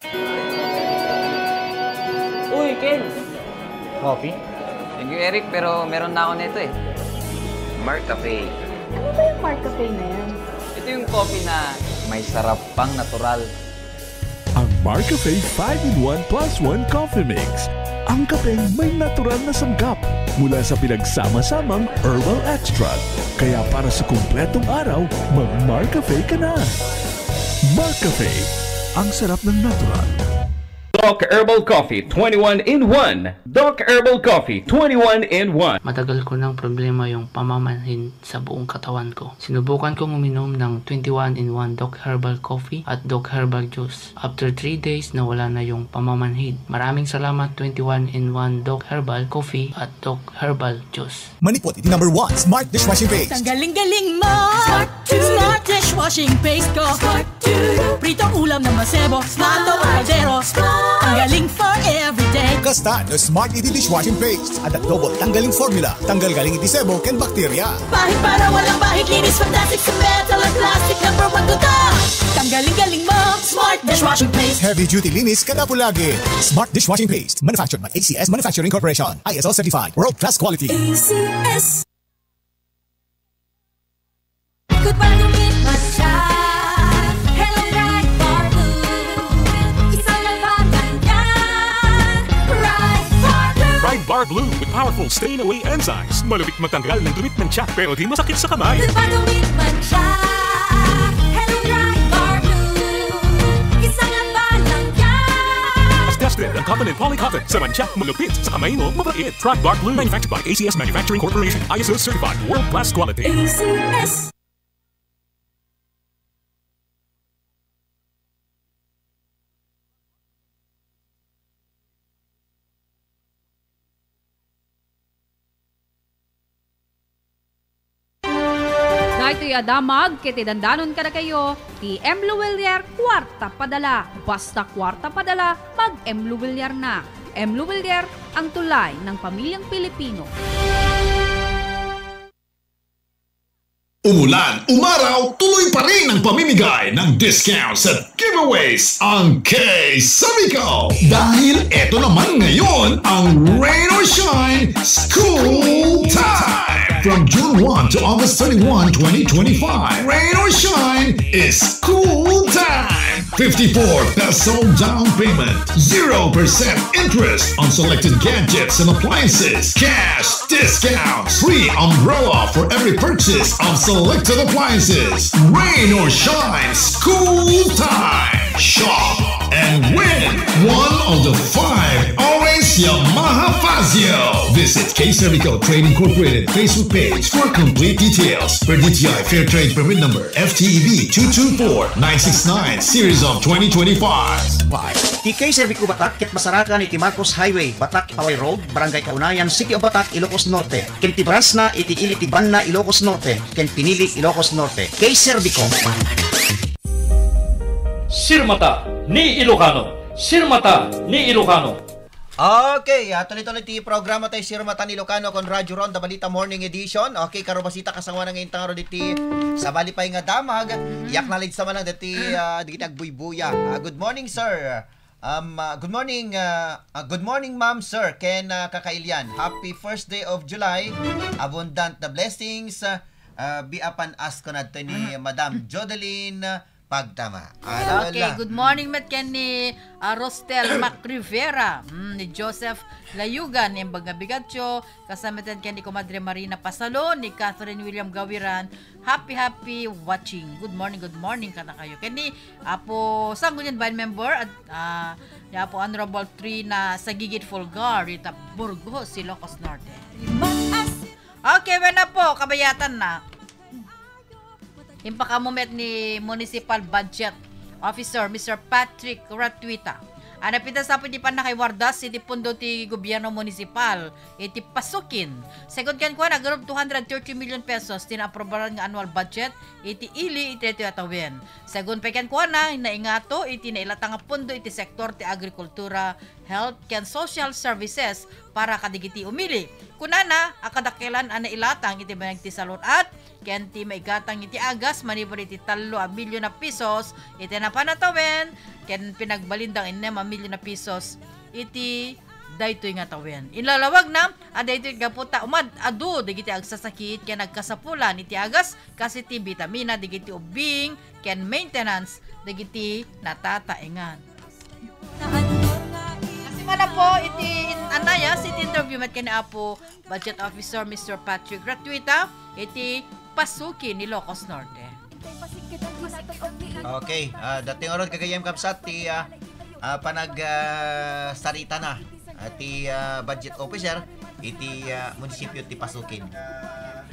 Uy, Ken! Coffee? Thank you, Eric, pero meron na ako nito eh. Mark Cafe. Ano ba yung Mark Cafe na yan? Ito yung coffee na may sarap pang natural. Ang Mark Cafe five-in-one plus one Coffee Mix. Ang kapeng may natural na sangkap mula sa pinagsama-samang herbal extract. Kaya para sa kumpletong araw, mag-Mark Cafe ka na. Mark Cafe, ang sarap ng natural. Doc Herbal Coffee twenty-one in one. Doc Herbal Coffee twenty-one in one. Matagal ko ng problema yung pamamanhid sa buong katawan ko. Sinubukan kong uminom ng twenty-one in one Doc Herbal Coffee at Doc Herbal Juice. After three days, nawala na yung pamamanhid. Maraming salamat, twenty-one in one Doc Herbal Coffee at Doc Herbal Juice. Manipud iti number one Smart Dishwashing Paste. Tanggaling-galing mo! Smart, Smart Dishwashing Paste ko! Smart, Pritong ulam ng masebo, Smart, Smart, Kaldero, Smart, Tanggaling for everyday. Kasta no Smart iti dishwashing paste. Adda double tanggaling formula. Tanggal galing iti sebo ken bakterya. Pahid para walang pahid, linis, fantastic sa metal at plastic, number one ko to. Tanggaling-galing mo, Smart Dishwashing Paste. Heavy duty linis kada pulagi. Smart Dishwashing Paste. Manufactured by A C S Manufacturing Corporation. I S O certified. World class quality. A C S. Goodbye to Midman Siya. Hello, Pride Bar Blue. Isang labanan yan. Pride Bar Blue. Pride Bar Blue with powerful stain away enzymes. Malupit magtanggal ng dumi at mantsa, pero di masakit sa kamay. Goodbye to Midman Siya. Hello, Pride Bar Blue. Isang labanan yan. Tested ang cotton and poly cotton. Sa mantsa, malupit. Sa kamay mo, mabait. Pride Bar Blue, manufactured by A C S Manufacturing Corporation, I S O certified, world class quality. A C S. Daytoy a damag ket idandanon kadakayo ti M Luwilier Kuarta Padala. Basta kuarta padala, mag-M Luwilier na. M Luwilier, ang tulay ng pamilyang Pilipino. Umulan, umaraw, tuloy pa rin ang pamimigay ng discounts at giveaways ang K Sabico. Dahil eto naman ngayon ang Rain or Shine School Time! From June one to August thirty-one, twenty twenty-five, Rain or Shine is School Time! fifty-four peso down payment, zero percent interest on selected gadgets and appliances, cash discounts, free umbrella for every purchase of selected appliances. Rain or shine, school time. Shop and win one of the five Orange Yamaha Fazzio. Visit K Sabico Trade Incorporated Facebook page for complete details. Per D T I Fair Trade Permit Number F T E B two two four nine six nine, Series of twenty twenty-five. Ti K Sabico Batak ket masarakan iti Marcos Highway, Batak, Paway Road, Barangay Kaunayan, City of Batak, Ilocos Norte. Ken ti branch na iti ili ti Banna, Ilocos Norte, ken Pinili, Ilocos Norte. K Sabico. Sirmata ni Ilocano. Sirmata ni Ilocano. Okay, ah, tuloy-tuloy ti programa tayo, Sirmata ni Ilocano, kon Radyo Ronda Balita Morning Edition. Okay, karubasita, kasangoan nga intang aro diti sabali pay nga damag. I-acknowledge ta man lang diti, ah, dagiti agbuybuya. Ah, good morning, sir. Um, ah, good morning, ah, ah, good morning, ma'am, sir, ken, ah, kakailian. Happy first day of July. Abundant the blessings, ah, ah, be upon us, kunadto ni Madam Jodeline Pagtama. Ala, Okay, ala. Good morning met ken ni, ah, Rostel Mac Rivera, mm, ni Joseph Layugan, ni Imbag nga Bigatio, kasama met ken ni Comadre Marina Pasalon, ni Catherine William Gawiran. Happy, happy watching. Good morning, good morning kadakayo. Ken ni Apo Sangguniang Bayan member, at, ah, ni Apo Honorable Trina Sagigit Fulgar, ita Burgos, Ilocos Norte. Okay, wen na po, kabayatan na. Impakaammo met ni Municipal Budget Officer, Mister Patrick Ratuita, a napintas apo iti pannakaiwardas iti pondo ti gobierno munisipal iti Pasukin. Segun kenkuana, garup two hundred thirty million pesos ti naaprobaran nga annual budget iti ili iti daytoy a tawen. Segun pay kenkuana, naingato iti nailatang a pondo iti sektor ti agrikultura, health, ken social services para kadigiti umili. Kunana a kadakkelan a nailatang iti banag ti salun-at ken ti maigatang iti agas manipud iti tallo a milyon a pesos iti napan a tawen ken pinagbalindang innem a milyon a pesos iti daytoy nga tawen. Inlalawagna a daytoy gapu ta umad-adu dagiti agsasakit ken agkasapulan iti agas kas iti bitamina dagiti ubbing ken maintenance dagiti natataengan. Kasimana po iti in-, anayas iti interview met ken ni Apo Budget Officer Mister Patrick Ratuita iti Pasukin, Ilocos Norte. Okay, ah, daytoy ngarud gagayyem, kabsat, ti, ah, ah, panag, ah, sarita na, ah, ti, ah, budget officer iti, ah, munisipyo ti Pasukin.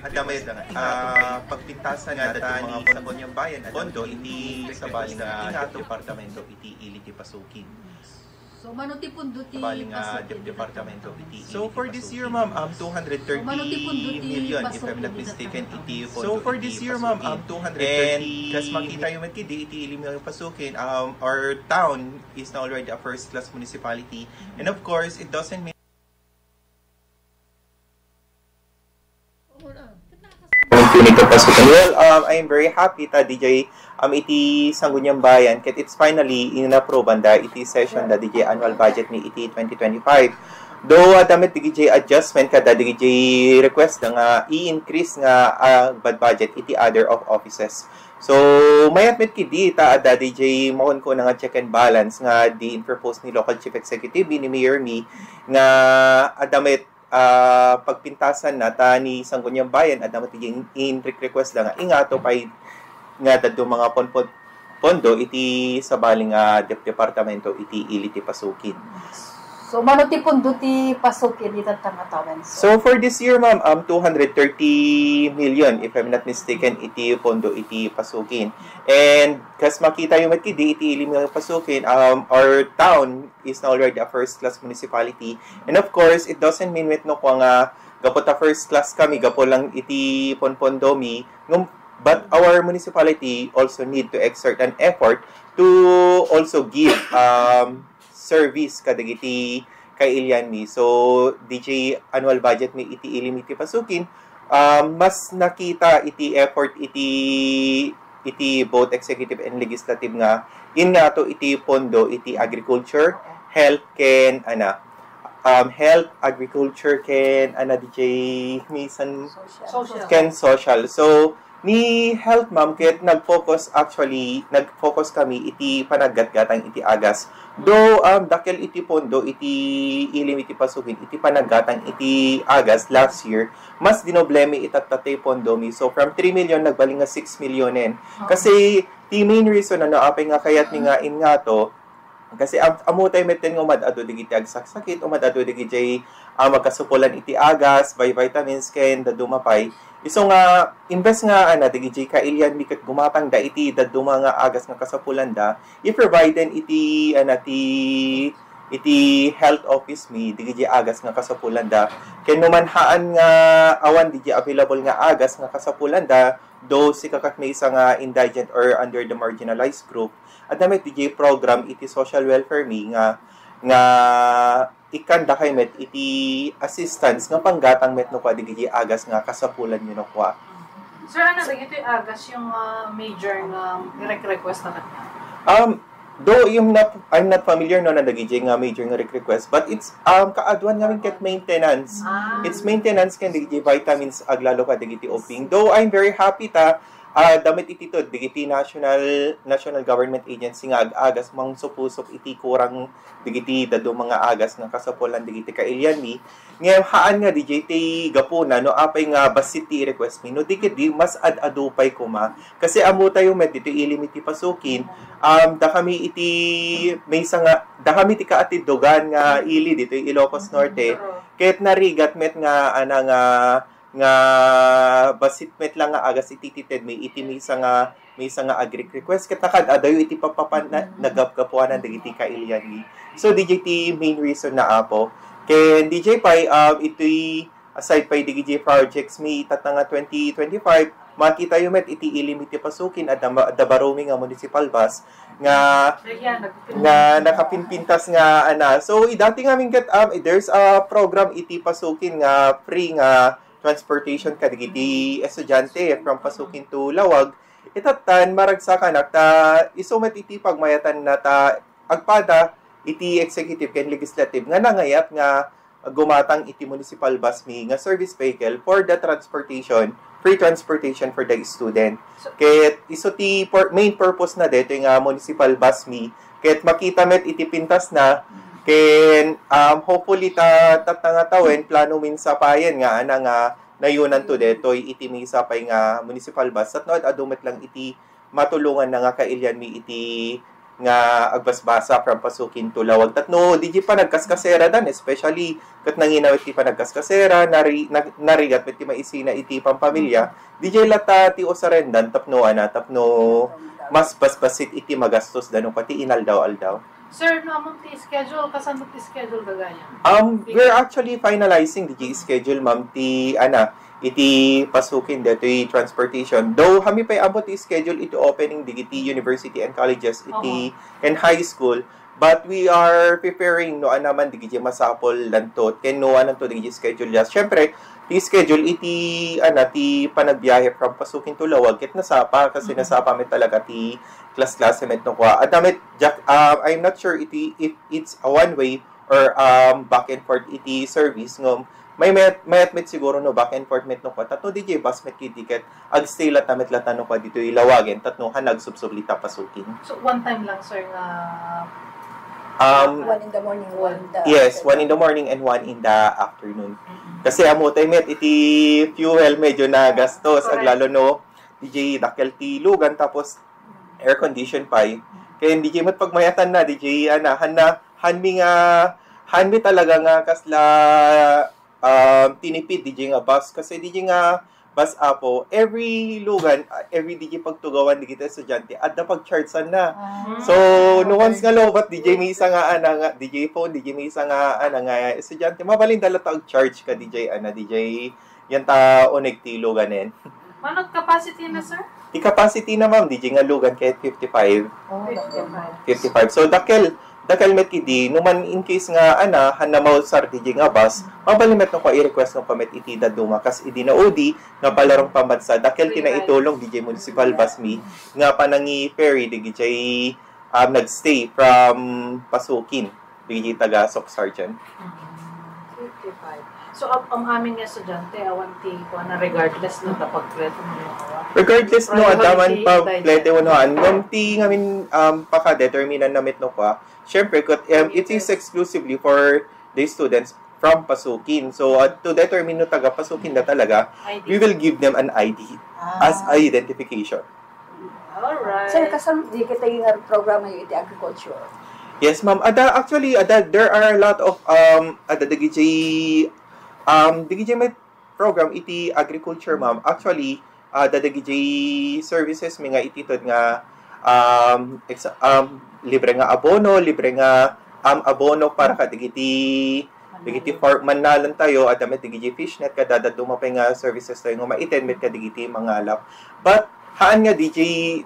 Adda met, ah, pagpintasan nga daytoy nga mga Sangguniang Bayan, adda pondo iti sabali nga departamento iti ili ti Pasukin. So, mano ti pondo ti Sabali nga Pasukin dep-, departamento iti So, ili for ti this year, Pasukin. Ma'am, um, two hundred thirty So, mano ti pondo ti million, if I'm not Pasukin mistaken, iti departamento? pondo So, for iti this year, ma'am, Pasukin. um, two hundred thirty And kas makita yu met kidi iti ili nga Pasukin, um, our town is now already a first-class municipality. And of course, it doesn't mean Thank you, Mister Pasukan. Well, um, I am very happy ta D J, um, iti Sangguniang Bayan, ket it's finally inapproban da iti session da D J annual budget ni iti twenty twenty-five. Though, uh, adda met D J adjustment kada D J request da nga i-increase nga, uh, bad budget iti other of offices. So, mayat met kidi ta adda D J makunkuna nga check and balance nga di in-propose ni local chief executive, ni Mayor Mi, nga adda met ah, pagpintasan na ta ni Sangguniang Bayan, adda met iti in-, in-request da nga ingato pay nga daddo mga ponpon-, pondo iti sabali nga dep-, departamento iti ili ti Pasukin. So, mano ti pondo ti Pasukin iti tatta nga tawen, sir? So, for this year, ma'am, um, two hundred thirty million, if I'm not mistaken, iti pondo iti Pasukin. And kas makita yu met kidi iti ili nga Pasukin, um, our town is now already a first-class municipality. And of course, it doesn't mean met no kua nga gapu ta first class kami, gapu lang iti ponpondo mi, ngem, but our municipality also need to exert an effort to also give, um, service kadagiti kailian mi. So, D J annual budget mi iti ili mi ti Pasukin, Um, mas nakita iti effort iti, iti both executive and legislative nga in nga to iti pondo iti agriculture, health ken ana, um, health, agriculture ken ana, D J, misan Social. Ken social. So, ni health, ma'am, ket nag-focus, actually, nag-focus kami iti panaggatgatang iti agas. Though, um, dakkel iti pondo iti ilim iti pasukin iti panaggatang iti agas last year, mas dinoblemi itatta ti pondomi. So, from three million, nagbalik nga six million en. Kasi, ti main reason, ano, apay nga kayat mi nga in nga to, kasi am-, ammo tayo metten nga umad-ado digiti agsaksakit, umad-ado digiti, ah, magkasupolan iti agas, by vitamins, ken dadduma pay. Isu nga, imbes nga, ana, digiti kailian mi ket gumatang da iti dadduma nga agas nga kasapulan da, i-provide den iti, ana, ti, iti health office mi, digiti agas nga kasapulan da. Ken no manhaan nga awan digiti available nga agas nga kasapulan da, though sika ket maysa nga indigent or under the marginalized group, adda met digiti program iti social welfare mi nga, nga ikkan dakay met iti assistance nga panggatang met no kua digiti agas nga kasapulan yo no kua. Sir, ano dagiti agas yung, ah, major nga i-request na kanya? Um, though I'm not, I'm not familiar no na dagiti nga major nga request, but it's, um, kaaduan ngamin ket maintenance. Ah. It's maintenance ken dagiti vitamins aglalo ka dagiti uping. Though I'm very happy ta, ah, damit iti tud, dagiti national, national government agency nga ag-agas mangsupusok iti kurang dagiti dadduma nga agas nga kasapulan dagiti kailian mi. Ngem haan nga D J ti gapuna no apay nga bassit ti i-request mi. No di ket di, mas ad-adu pay koma. Kasi ammo tayo met ditoy ilim iti pasukin, um, dakami iti maysa nga, dakami ti kaatiddogan nga ili ditoy Ilocos Norte. Ket narigat met nga, ana, nga nga bassit met la nga agas iti tited mi iti maysa nga, maysa nga agric request ket nakad-adayo iti papapan-, na-, nagapgapuanan dagiti kailian mi. So, D J ti main reason na apo. Ken D J pay, um, itoy aside pay dagiti projects mi itatta nga twenty twenty-five, makita yo met iti ilim iti pasukin, adda ma-, adda baro mi nga municipal bus nga, nga nakapinpintas nga, ana. So, idati ngamin ket, um, there's a program iti pasukin nga free nga transportation kadagiti estudiante from Pasukin to Lawag. Itattan, maragsakanak ta isu met iti pagmayatanna ta agpada iti executive ken legislative nga nangayat nga gumatang iti municipal bus mi nga service vehicle for the transportation, free transportation for the student. So, ket isu ti pur-, main purpose na detoy nga municipal bus mi, ket makita met iti pintas na, ken, um, hopefully ta, tatta nga tawen, plano min sapayen nga, ana, nga nayunan to detoy iti maysa pay nga municipal bus. Tapno ad-adu met lang iti matulongan na nga kailian mi iti nga agbasbasa from Pasukin to Lawag. Tapno, di di pa nagkaskasera dan, especially ket nanginawit ti panagkaskasera, nari-, nag-, narigat met ti maisina iti pampamilya, di di latta ti usarendan tapno, ana, tapno mas basbasit iti magastos da no pati inaldaw-aldaw. Sir, no, among ti schedule, kasano ti schedule gagayam? Um, we're actually finalizing the schedule, ma'am, ti, ana, iti pasukin detoy transportation. Though, kami pay ammo ti schedule iti opening dagiti university and colleges iti, and high school. But we are preparing no anaman dagiti masapul lanto, ken no ananto dagiti schedule. Yes, syempre, ti schedule iti, ana, ti panagbiahe from Pasukin to Lawag, ket nasapa, kasi nasapa met talaga ti class-class met no kua. Adda met, jak-, ah, I'm not sure iti, if it's a one-way or, um, back and forth iti service, ngem may met, mayat met siguro no back and forth met no kua. Tapno di di bus met ket di ket agstay latta met latta no kua ditoy Lawagen, tapno han agsubsubli ta Pasukin. So, one time lang, sir, nga Um, One in the morning, one in the yes, one in the afternoon. Morning and one in the afternoon. Mm-mm. Kasi ammo tayo met iti fuel, medyo nagastos, correct, aglalo no, di di dakkel ti lugan, tapos air condition pay. Kaya di di met pagmayatan na, di di, ana, han na, han mi nga, han mi talaga nga kasla, um, tinipid di di nga bus. Kasi di di nga bus apo, every lugan, ah, every di di pagtugawan di kita estudyante, adda pagchargean na. Ah. So, no once nga lobat, di di maysa nga, ana, nga, di di phone, di di maysa nga, ana, nga estudyante, mabalin da latta agcharge ka, di di, ana, di di, yan ta, uneg ti luganen. Manot capacity na, sir? Ti capacity na, ma'am, di di nga lugan ket fifty-five. Oh, fifty-five. Fifty-five. So, dakkel, Dakkel met idi, no man in case nga, ana, hanna mausar D J nga bus, mabalin met no kua i-request no kua met iti dadduma, kas idi na-O D, nga palarong pambansa, dakkel ti naitulong D J municipal bus mi, nga panangi-ferry, D J, um, nagstay from Pasukin, D J taga Soc Sergeant. Fifty-five. So, am, am amin nga estudiante, awan ti, kuan na, regardless no, ta pagplete mo yung awa. Regardless no, Priority adaman pa tayo. Plete one, ngem ti ngamin, um, pakadeterminan na met no kua. Siyempre, ket, um, it is exclusively for the students from Pasukin. So, uh, to determine no taga Pasukin na talaga, I D. We will give them an I D as identification. Alright. Sir, kasano di kita yung programa yung iti agriculture? Yes, ma'am. Ada, actually, ada, there are a lot of, um, ada dagiti, um, dagiti met program iti agriculture, ma'am. Actually, ada dagiti services mi nga iti tud nga, um, exa-, um, libre nga abono, libre nga, um, abono para kadagiti, dagiti far-, mannalon tayo, ada met dagiti fishnet, kada dadduma pay nga services tayo nga maited met kadagiti mangalap. But, haan nga D J,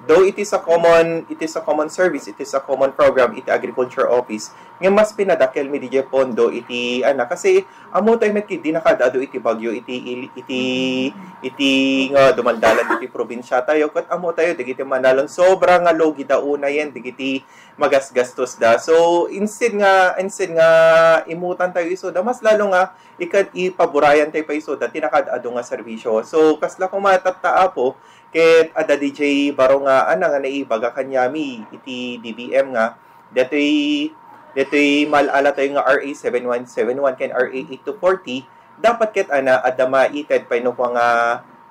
though it is a common, it is a common service, it is a common program iti agriculture office, nga mas pinadakkel mi D J pondo iti, ana, kasi ammo tayo met kidi nakaad-adu iti bagyo, iti, iti, iti nga dumaldalan iti probinsya tayo, ket ammo tayo, dagiti mannalon, sobra nga lugi da unayen, dagiti magasgastos da. So, instead nga, instead nga imutan tayo iso da, mas lalo nga, ika-, ipaburayan tayo pa iso da, ti nakaad-adu nga serbisyo. So, kasla koma tatta, Apo, ket ada D J baro nga, ana, nga naibaga kaniami iti D B M nga, detoy, detoy mal-ala tayo nga R A seven one seven one ken R A eight two forty, dapat ket, ana, adda maited pay no kua nga,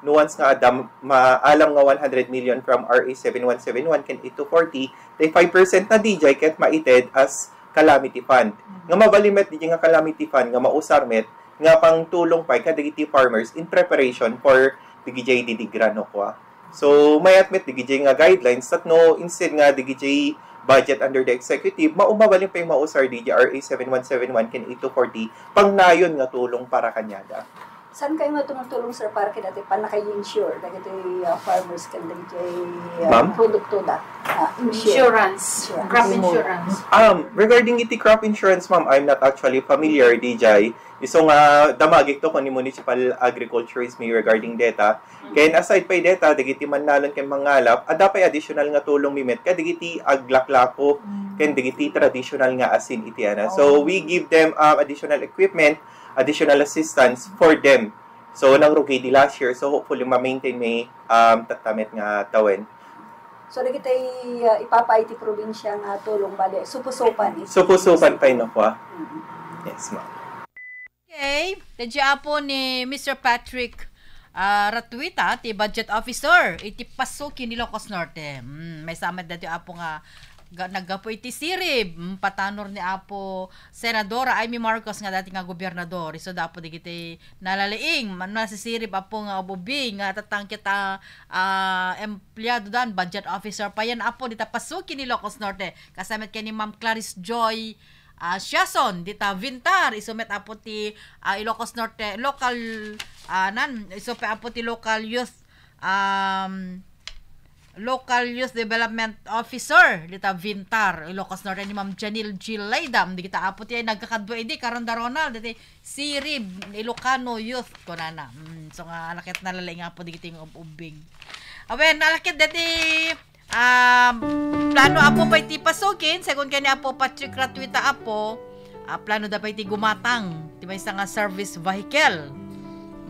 no once nga adda maalam nga one hundred million from R A seven one seven one ken eight two forty, tay five percent na D J ket maited as calamity fund. Nga mabalin met D J nga calamity fund nga mausar met nga pangtulong pay kadagiti farmers in preparation for D J didigra no kua. So, mayat met D J nga guidelines, tapno instead nga D J budget under the executive, mao mabalin pay mausar D J R A seven one seven one ken eight two forty, pangnayon nga tulong para kaniada. Saan kayo nga tumutulong, sir, para kay dati pa naka-insure dagiti uh, farmers ken dagiti uh, Ma'am? Produkto da? Uh, insure. Insurance. Insurance. Crop insurance. Um, regarding iti crop insurance, ma'am, I'm not actually familiar, D J. Isu nga damagik to kung ni municipal agriculturist mi regarding data. Ken aside pa data, dagiti mannalon ken mangalap, adda pay additional nga tulong mi met kadagiti aglaklako ken dagiti traditional nga asin iti ana. So we give them um, additional equipment, additional assistance for them. So nangrugi di last year, so hopefully ma-maintain mi um, tatta met nga tawen. So dagiti uh, ipapa iti probinsya nga tulong bali supusupan iti Supusupan pay no kua. Yes, ma'am. Okay, tadya apo ni Mister Patrick ah, Ratuita, ti budget officer, iti Pasukin, Ilocos Norte. Mm, maysa met dati apo nga ga, naggapu iti sirib, mm, patanor ni apo Senadora Imee Marcos nga dati nga gobernador. Isu da apo dagiti nalaliing, man nasisirib apo nga ububing, nga tatangkit a ah, empleado dan, budget officer pa yan apo dita Pasukin, Ilocos Norte. Kasamet ken ni Ma'am Clarice Joy ah, Siason, dita Vintar, isu met apo ti ah, Ilocos Norte local ah, nan, isu pay apo ti local youth um, local youth development officer dita Vintar, Ilocos Norte ni Ma'am Janil G. Laydam. Dagita apo ti nagkakadua idi, karon da Ronald, dati Sirib, Ilocano youth, kunana. Mm, so nga, alaket nalalaing apo dagiti nga ub-ubbing. Awen, alaket dati um, plano apo pay ti Pasukin, segun ken ni Apo Patrick Ratuita apo, ah, plano da pay ti gumatang ti maysa nga service vehicle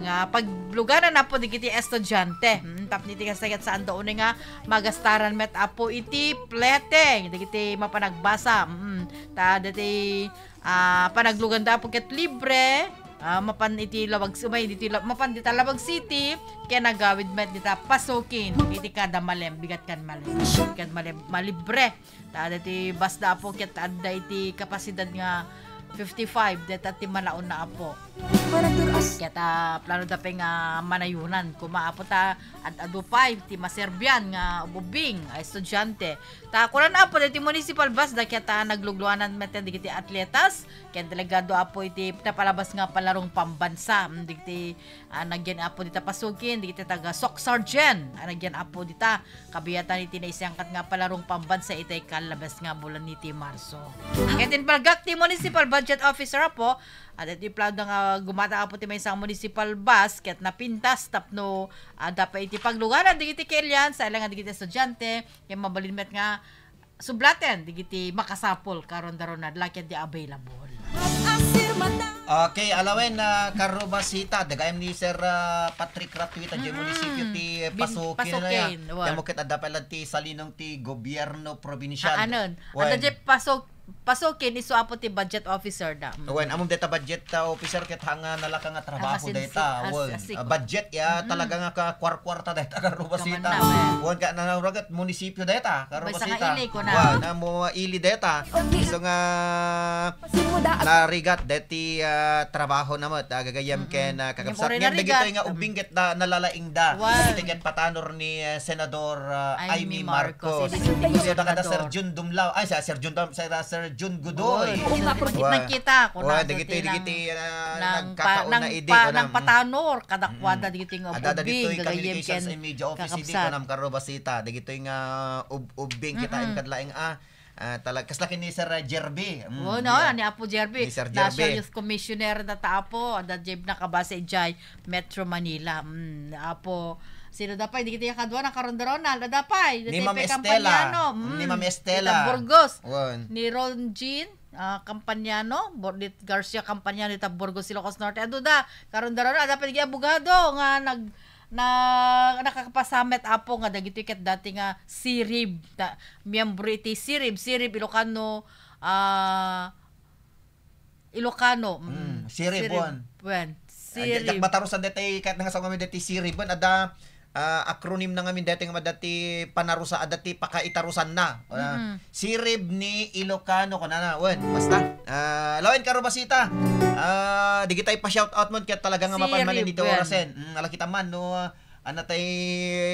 nga pagluganan apo dagiti estudiante. Mm, tapno iti kasagat saan da unay nga magastaran met apo iti plete dagiti mapanagbasa. Mm, ta dati ah, panagluganda apo ket libre. Ah, mapan iti lawag umay diti la, mapan dita Lawag City, ken agawid met dita Pasukin iti kada Malem, bigat kan Malem, bigat kan Malem, malibre. Ta dati bus da apo ket adda iti kapasidad nga fifty-five, deta ti manaonna, Apo. Ket, ah, plano da pay nga manayunan. Kuma, Apo, ta ad-adu pay ti maserbian nga ubing a estudiante. Ta kunan, Apo, deti municipal bus da ket, ah, naglugluanan met dagiti atletas ken delegado, Apo, iti napalabas nga palarong pambansa. Mm, dagiti, ah, nagyan, Apo, dita pasukin, dagiti taga Soc Sergeant, ah, nagyan, Apo, dita. Kabiyatan iti naisangkat nga palarong pambansa itay kalabas nga bulan iti Marso. Ket impalgak ti municipal budget officer, Apo, at iti plano nga gumata, Apo, ti maysa nga municipal bus ket napintas tapno adda pay iti paglugaran dagiti kailian, sa ila nga dagiti estudiante, ket mabalin met nga sublaten dagiti makasapul, Karon da Ronald, la ket di available. Okay, alawen na karubasita, dagayam ni Sir, ah, Patrick Ratuita, di Mm-mm. munisipyo ti Bin-, Pasukin, Pasukin, aya. Wan. Kamo ket adda pala ti salinong ti gobyerno probinsyal. Ah, anon? Wan. Adda di Pasuk-, Pasukin, isu, Apo, ti budget officer da. Mm. Wan, among deta budget, ah, officer ket hanga nalaka nga trabaho Ang asinsi-, deta. as-, Wan. asiko. Ah, budget ya, Mm-mm. talaga nga ka kwarkwarta deta karubasita. Kamanna, wan. Wan ka nanawragat munisipyo deta. Karubasita. Wan, amo ili deta. Okay. So nga, Simuda. Narigat deti, ah, trabaho na met, ah, gagayam Mm-mm. ken, ah, kakabsat. Ngem dagitoy nga ubing ket da, nalalaingda. Wan. Dagitoy ket patanor ni, ah, Senador, ah, Imee Marcos. Imee Marcos. Idi Senador. Sir Jun Dumlao. Ay, Sir Jun Dum-, Sir, Sir Jun Godoy. Wan. Wan. Nagkita, kuna, dagitoy, dagitoy, ah, nang pa-, nagkakauna nang idi, pa-, kuna, nang mm. patanor, kadakuada dagitoy nga ubing, gagayam ken communications and media office, idi, kakabsat. Kunam karubasita. Dagitoy nga ub-, ubing kita, mm-mm. Inkadlaing, ah, Ah, talag-, kasla ken ni Sir, ah, Jerby. Mm, Oh, no, ni Apo Jerby. Ni Sir National Jerby. Youth Commissioner na ta, Apo. Adda jay nakabase jay Metro Manila. Mm, Apo. Sino da pay? Dagiti kadua na Karon da Ronald. Adda pay. Ni Ma'am Estela. Campaniano. Mm, ni Ma'am Estela. Tita Burgos. Wan. Ni Ron Jean, ah, Campaniano. Bordit Garcia Campaniano, Tita Burgos, Ilocos Norte. Adu da. Karon da Ronald. Adda pay dagiti abogado nga nag-, na, nakakapasamet, Apo, nga dagitoy ket dati nga sirib, ta-, miyembro iti sirib, sirib Ilocano, ah, Ilocano, mm, Mm, sirib, sirib, wan. Wen, Ah, di-, sirib. Diak matarusan detay, ket nga sa ngamin detay sirib, wan, adda, ah, acronym na ngamin detay nga madati panarusa, adda ti pakaitarusan na. Ah, Mm-mm. Sirib ni Ilocano, kunana, wen, basta. Ah, lawen karubasita. Ah, digitay pa shout out mo, kaya talaga nga mapan manen Sirib, iti wen. Orasen. Mm, ala kita man, no, ah, Ano tay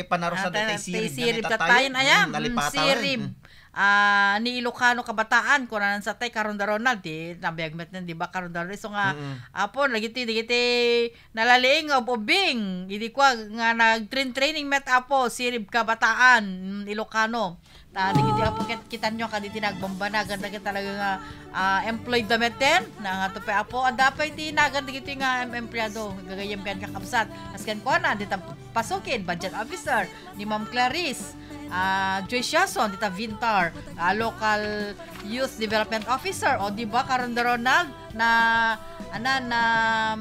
panarusa Ah, tay ta-, tay sirib tay nga sirib nalipatan? Tattayen, aya? Mm, mm, nalipatan. Sirib. Mm. Ah, ni Ilocano kabataan, kunanan sa tay Karon da Ronald, di, nabiag met nen, di ba, Karon da Ronald? So nga, Mm-mm. Apo, dagiti, dagiti nalaliing nga ubing, idi kua nga nag-train-training met, Apo, sirib kabataan, mm, Ilocano. Ta, dagiti Apo ket kitanyo kaditi nagbambanagan, dagiti talaga nga, ah, employed da metten, na nga to pay Apo, adda pay ti nagan dagiti nga em-, empleyado, gagayyem ken kakabsat. Kas kenkuana, dita Pasukin, budget officer, ni Ma'am Clarice, ah, Joy Siason, dita Vintar, ah, local youth development officer, o di ba, Karon da Ronald, na, ana, na,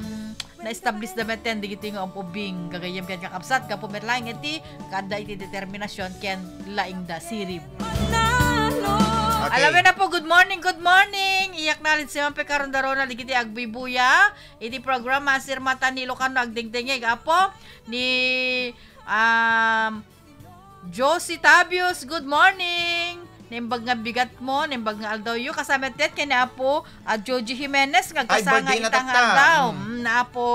mm, na-establish da metten dagiti nga ub-ubing gagayyem ken kakabsat gapu met laeng iti kaadda iti determinasyon ken laingda sirib. Okay. Alawen na po, good morning, good morning. Iyak na alin si Mampe Karon da Ronald, digiti agbuybuya iti programa Sirmatan ni Ilocano agdengdengeg, Apo, ni, um, Josie Tabios, good morning! Naimbag nga bigat mo, naimbag nga aldaw yo. Kasama ti ken ni Apo, ah, Joji Jimenez, nga Ay, agkasangay birthday na ita nga tatta. Aldaw. Mm. Mm, ni Apo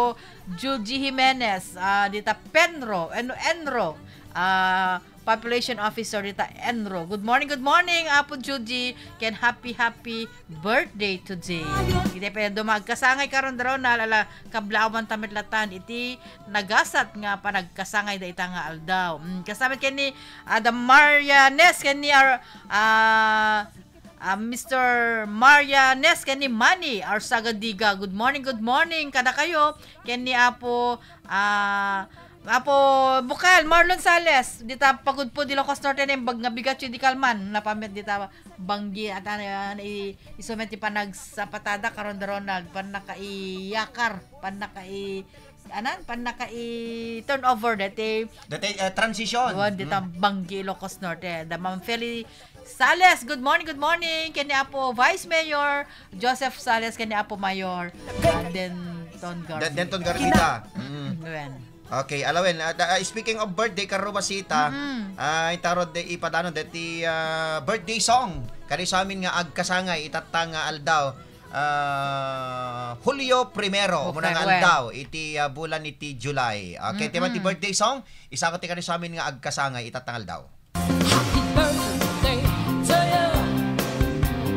Joji Jimenez, ah, dita Penro, Enro, Enro, ah, Population Officer dita Enro. Good morning, good morning, Apo Joji, ken happy, happy birthday today. Iti pay dumagkasangay Karon da Ronald, ala, kablaawan ta met latta iti nagasat nga panagkasangay dayta nga aldaw. Mm, kasama ken ni, ah, da Marianes ken ni Ar-, ah, ah, Mister Marianes ken ni Manny Arsagadiga. Good morning, good morning kadakayo. Ken ni Apo, ah, Apo Bukal, Marlon Sales, dita pagudpod Ilocos Norte, naimbag nga bigat yo di kalman, napamet dita banggi, at, ah, i-, isu met ti panagsapatada, Karon da Ronald, pannakaiyakar, pannakai-, anan, pannakai-turnover, deti Dati, eh, transition. Wan, dita Mm. banggi Ilocos Norte. Da Ma'am Feli Sales, good morning, good morning. Ken ni Apo Vice Mayor Joseph Sales, ken ni Apo Mayor, ah, Denton Garcia. Den-, Denton Garcia. Mm. Wen. Okay, alawen, ah, da-, ah, speaking of birthday, Karubasita, Mm. ah, intarod de ipadano deti, ah, birthday song. Kari sa amin nga agkasangay, itatta nga aldaw. ah, Hulyo primero, umuna nga aldaw iti, ah, bulan iti July. Okay, ti man ti birthday song, isako ti kaniamin nga agkasangay itatta nga aldaw. Happy birthday to you.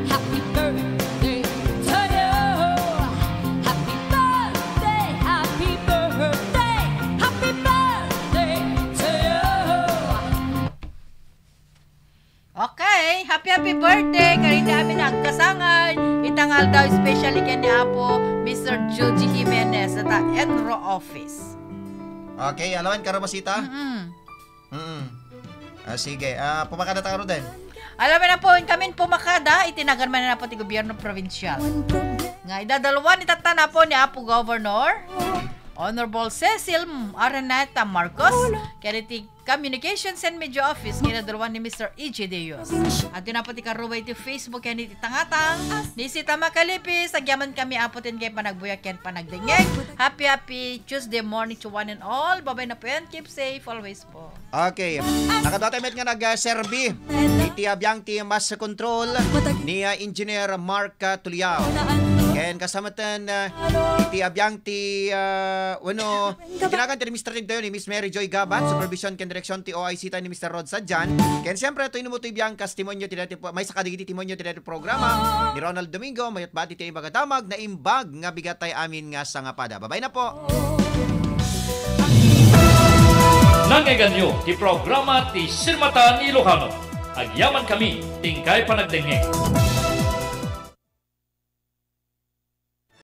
Happy birthday to you. Happy birthday, happy birthday, happy birthday to you. Okay, happy happy birthday kadagiti amin nga agkasangay ita nga aldaw, especially ken ni Apo Mister Joji Jimenez at Enro Office. Okay, alawen ka, Romasita? Mm. Mm. Ah, sige. Ah, pumakada ta, Roden. Alawen na po, inkamin pumakada, itinagan man na po ti gobyerno provincial. Nga idadaluan itatta na po ni Apo Governor, Honorable Cecil Araneta Marcos, kaya ti Communications and Media Office, kinadaluan ni Mister E J Dios. At yun na po ti karubay ti Facebook, yan iti tangatang, ni Sita Makalipis, agyaman kami apo tin kay panagbuyak yan panagdengeg. Happy, happy Tuesday morning to one and all. Babay na po yan. Keep safe always po. Okay. Nakadua tayo met nga nagserbi. Iti abiang ti master control ni ah, Engineer Mark ah, Tuliao. Ken kasamatan ah, iti abiang ti ah, wano, itinagan ti administrative tayo ni Miss Mary Joy Gabat, supervision ken direksyon ti O I C tayo ni Mister Rod Sadjan. Ken siyempre, ito inumo ti biang kas timonyo ti dati po, may saka digiti timonyo ti dati programa ni Ronald Domingo, mayat bati ti ibaga damag, naimbag nga bigat tayo amin nga sangapada. Babay na po. Nangeganyo ti programa ti Sinmatan Ilocano. Agyaman kami, tingkay panagdengngeg.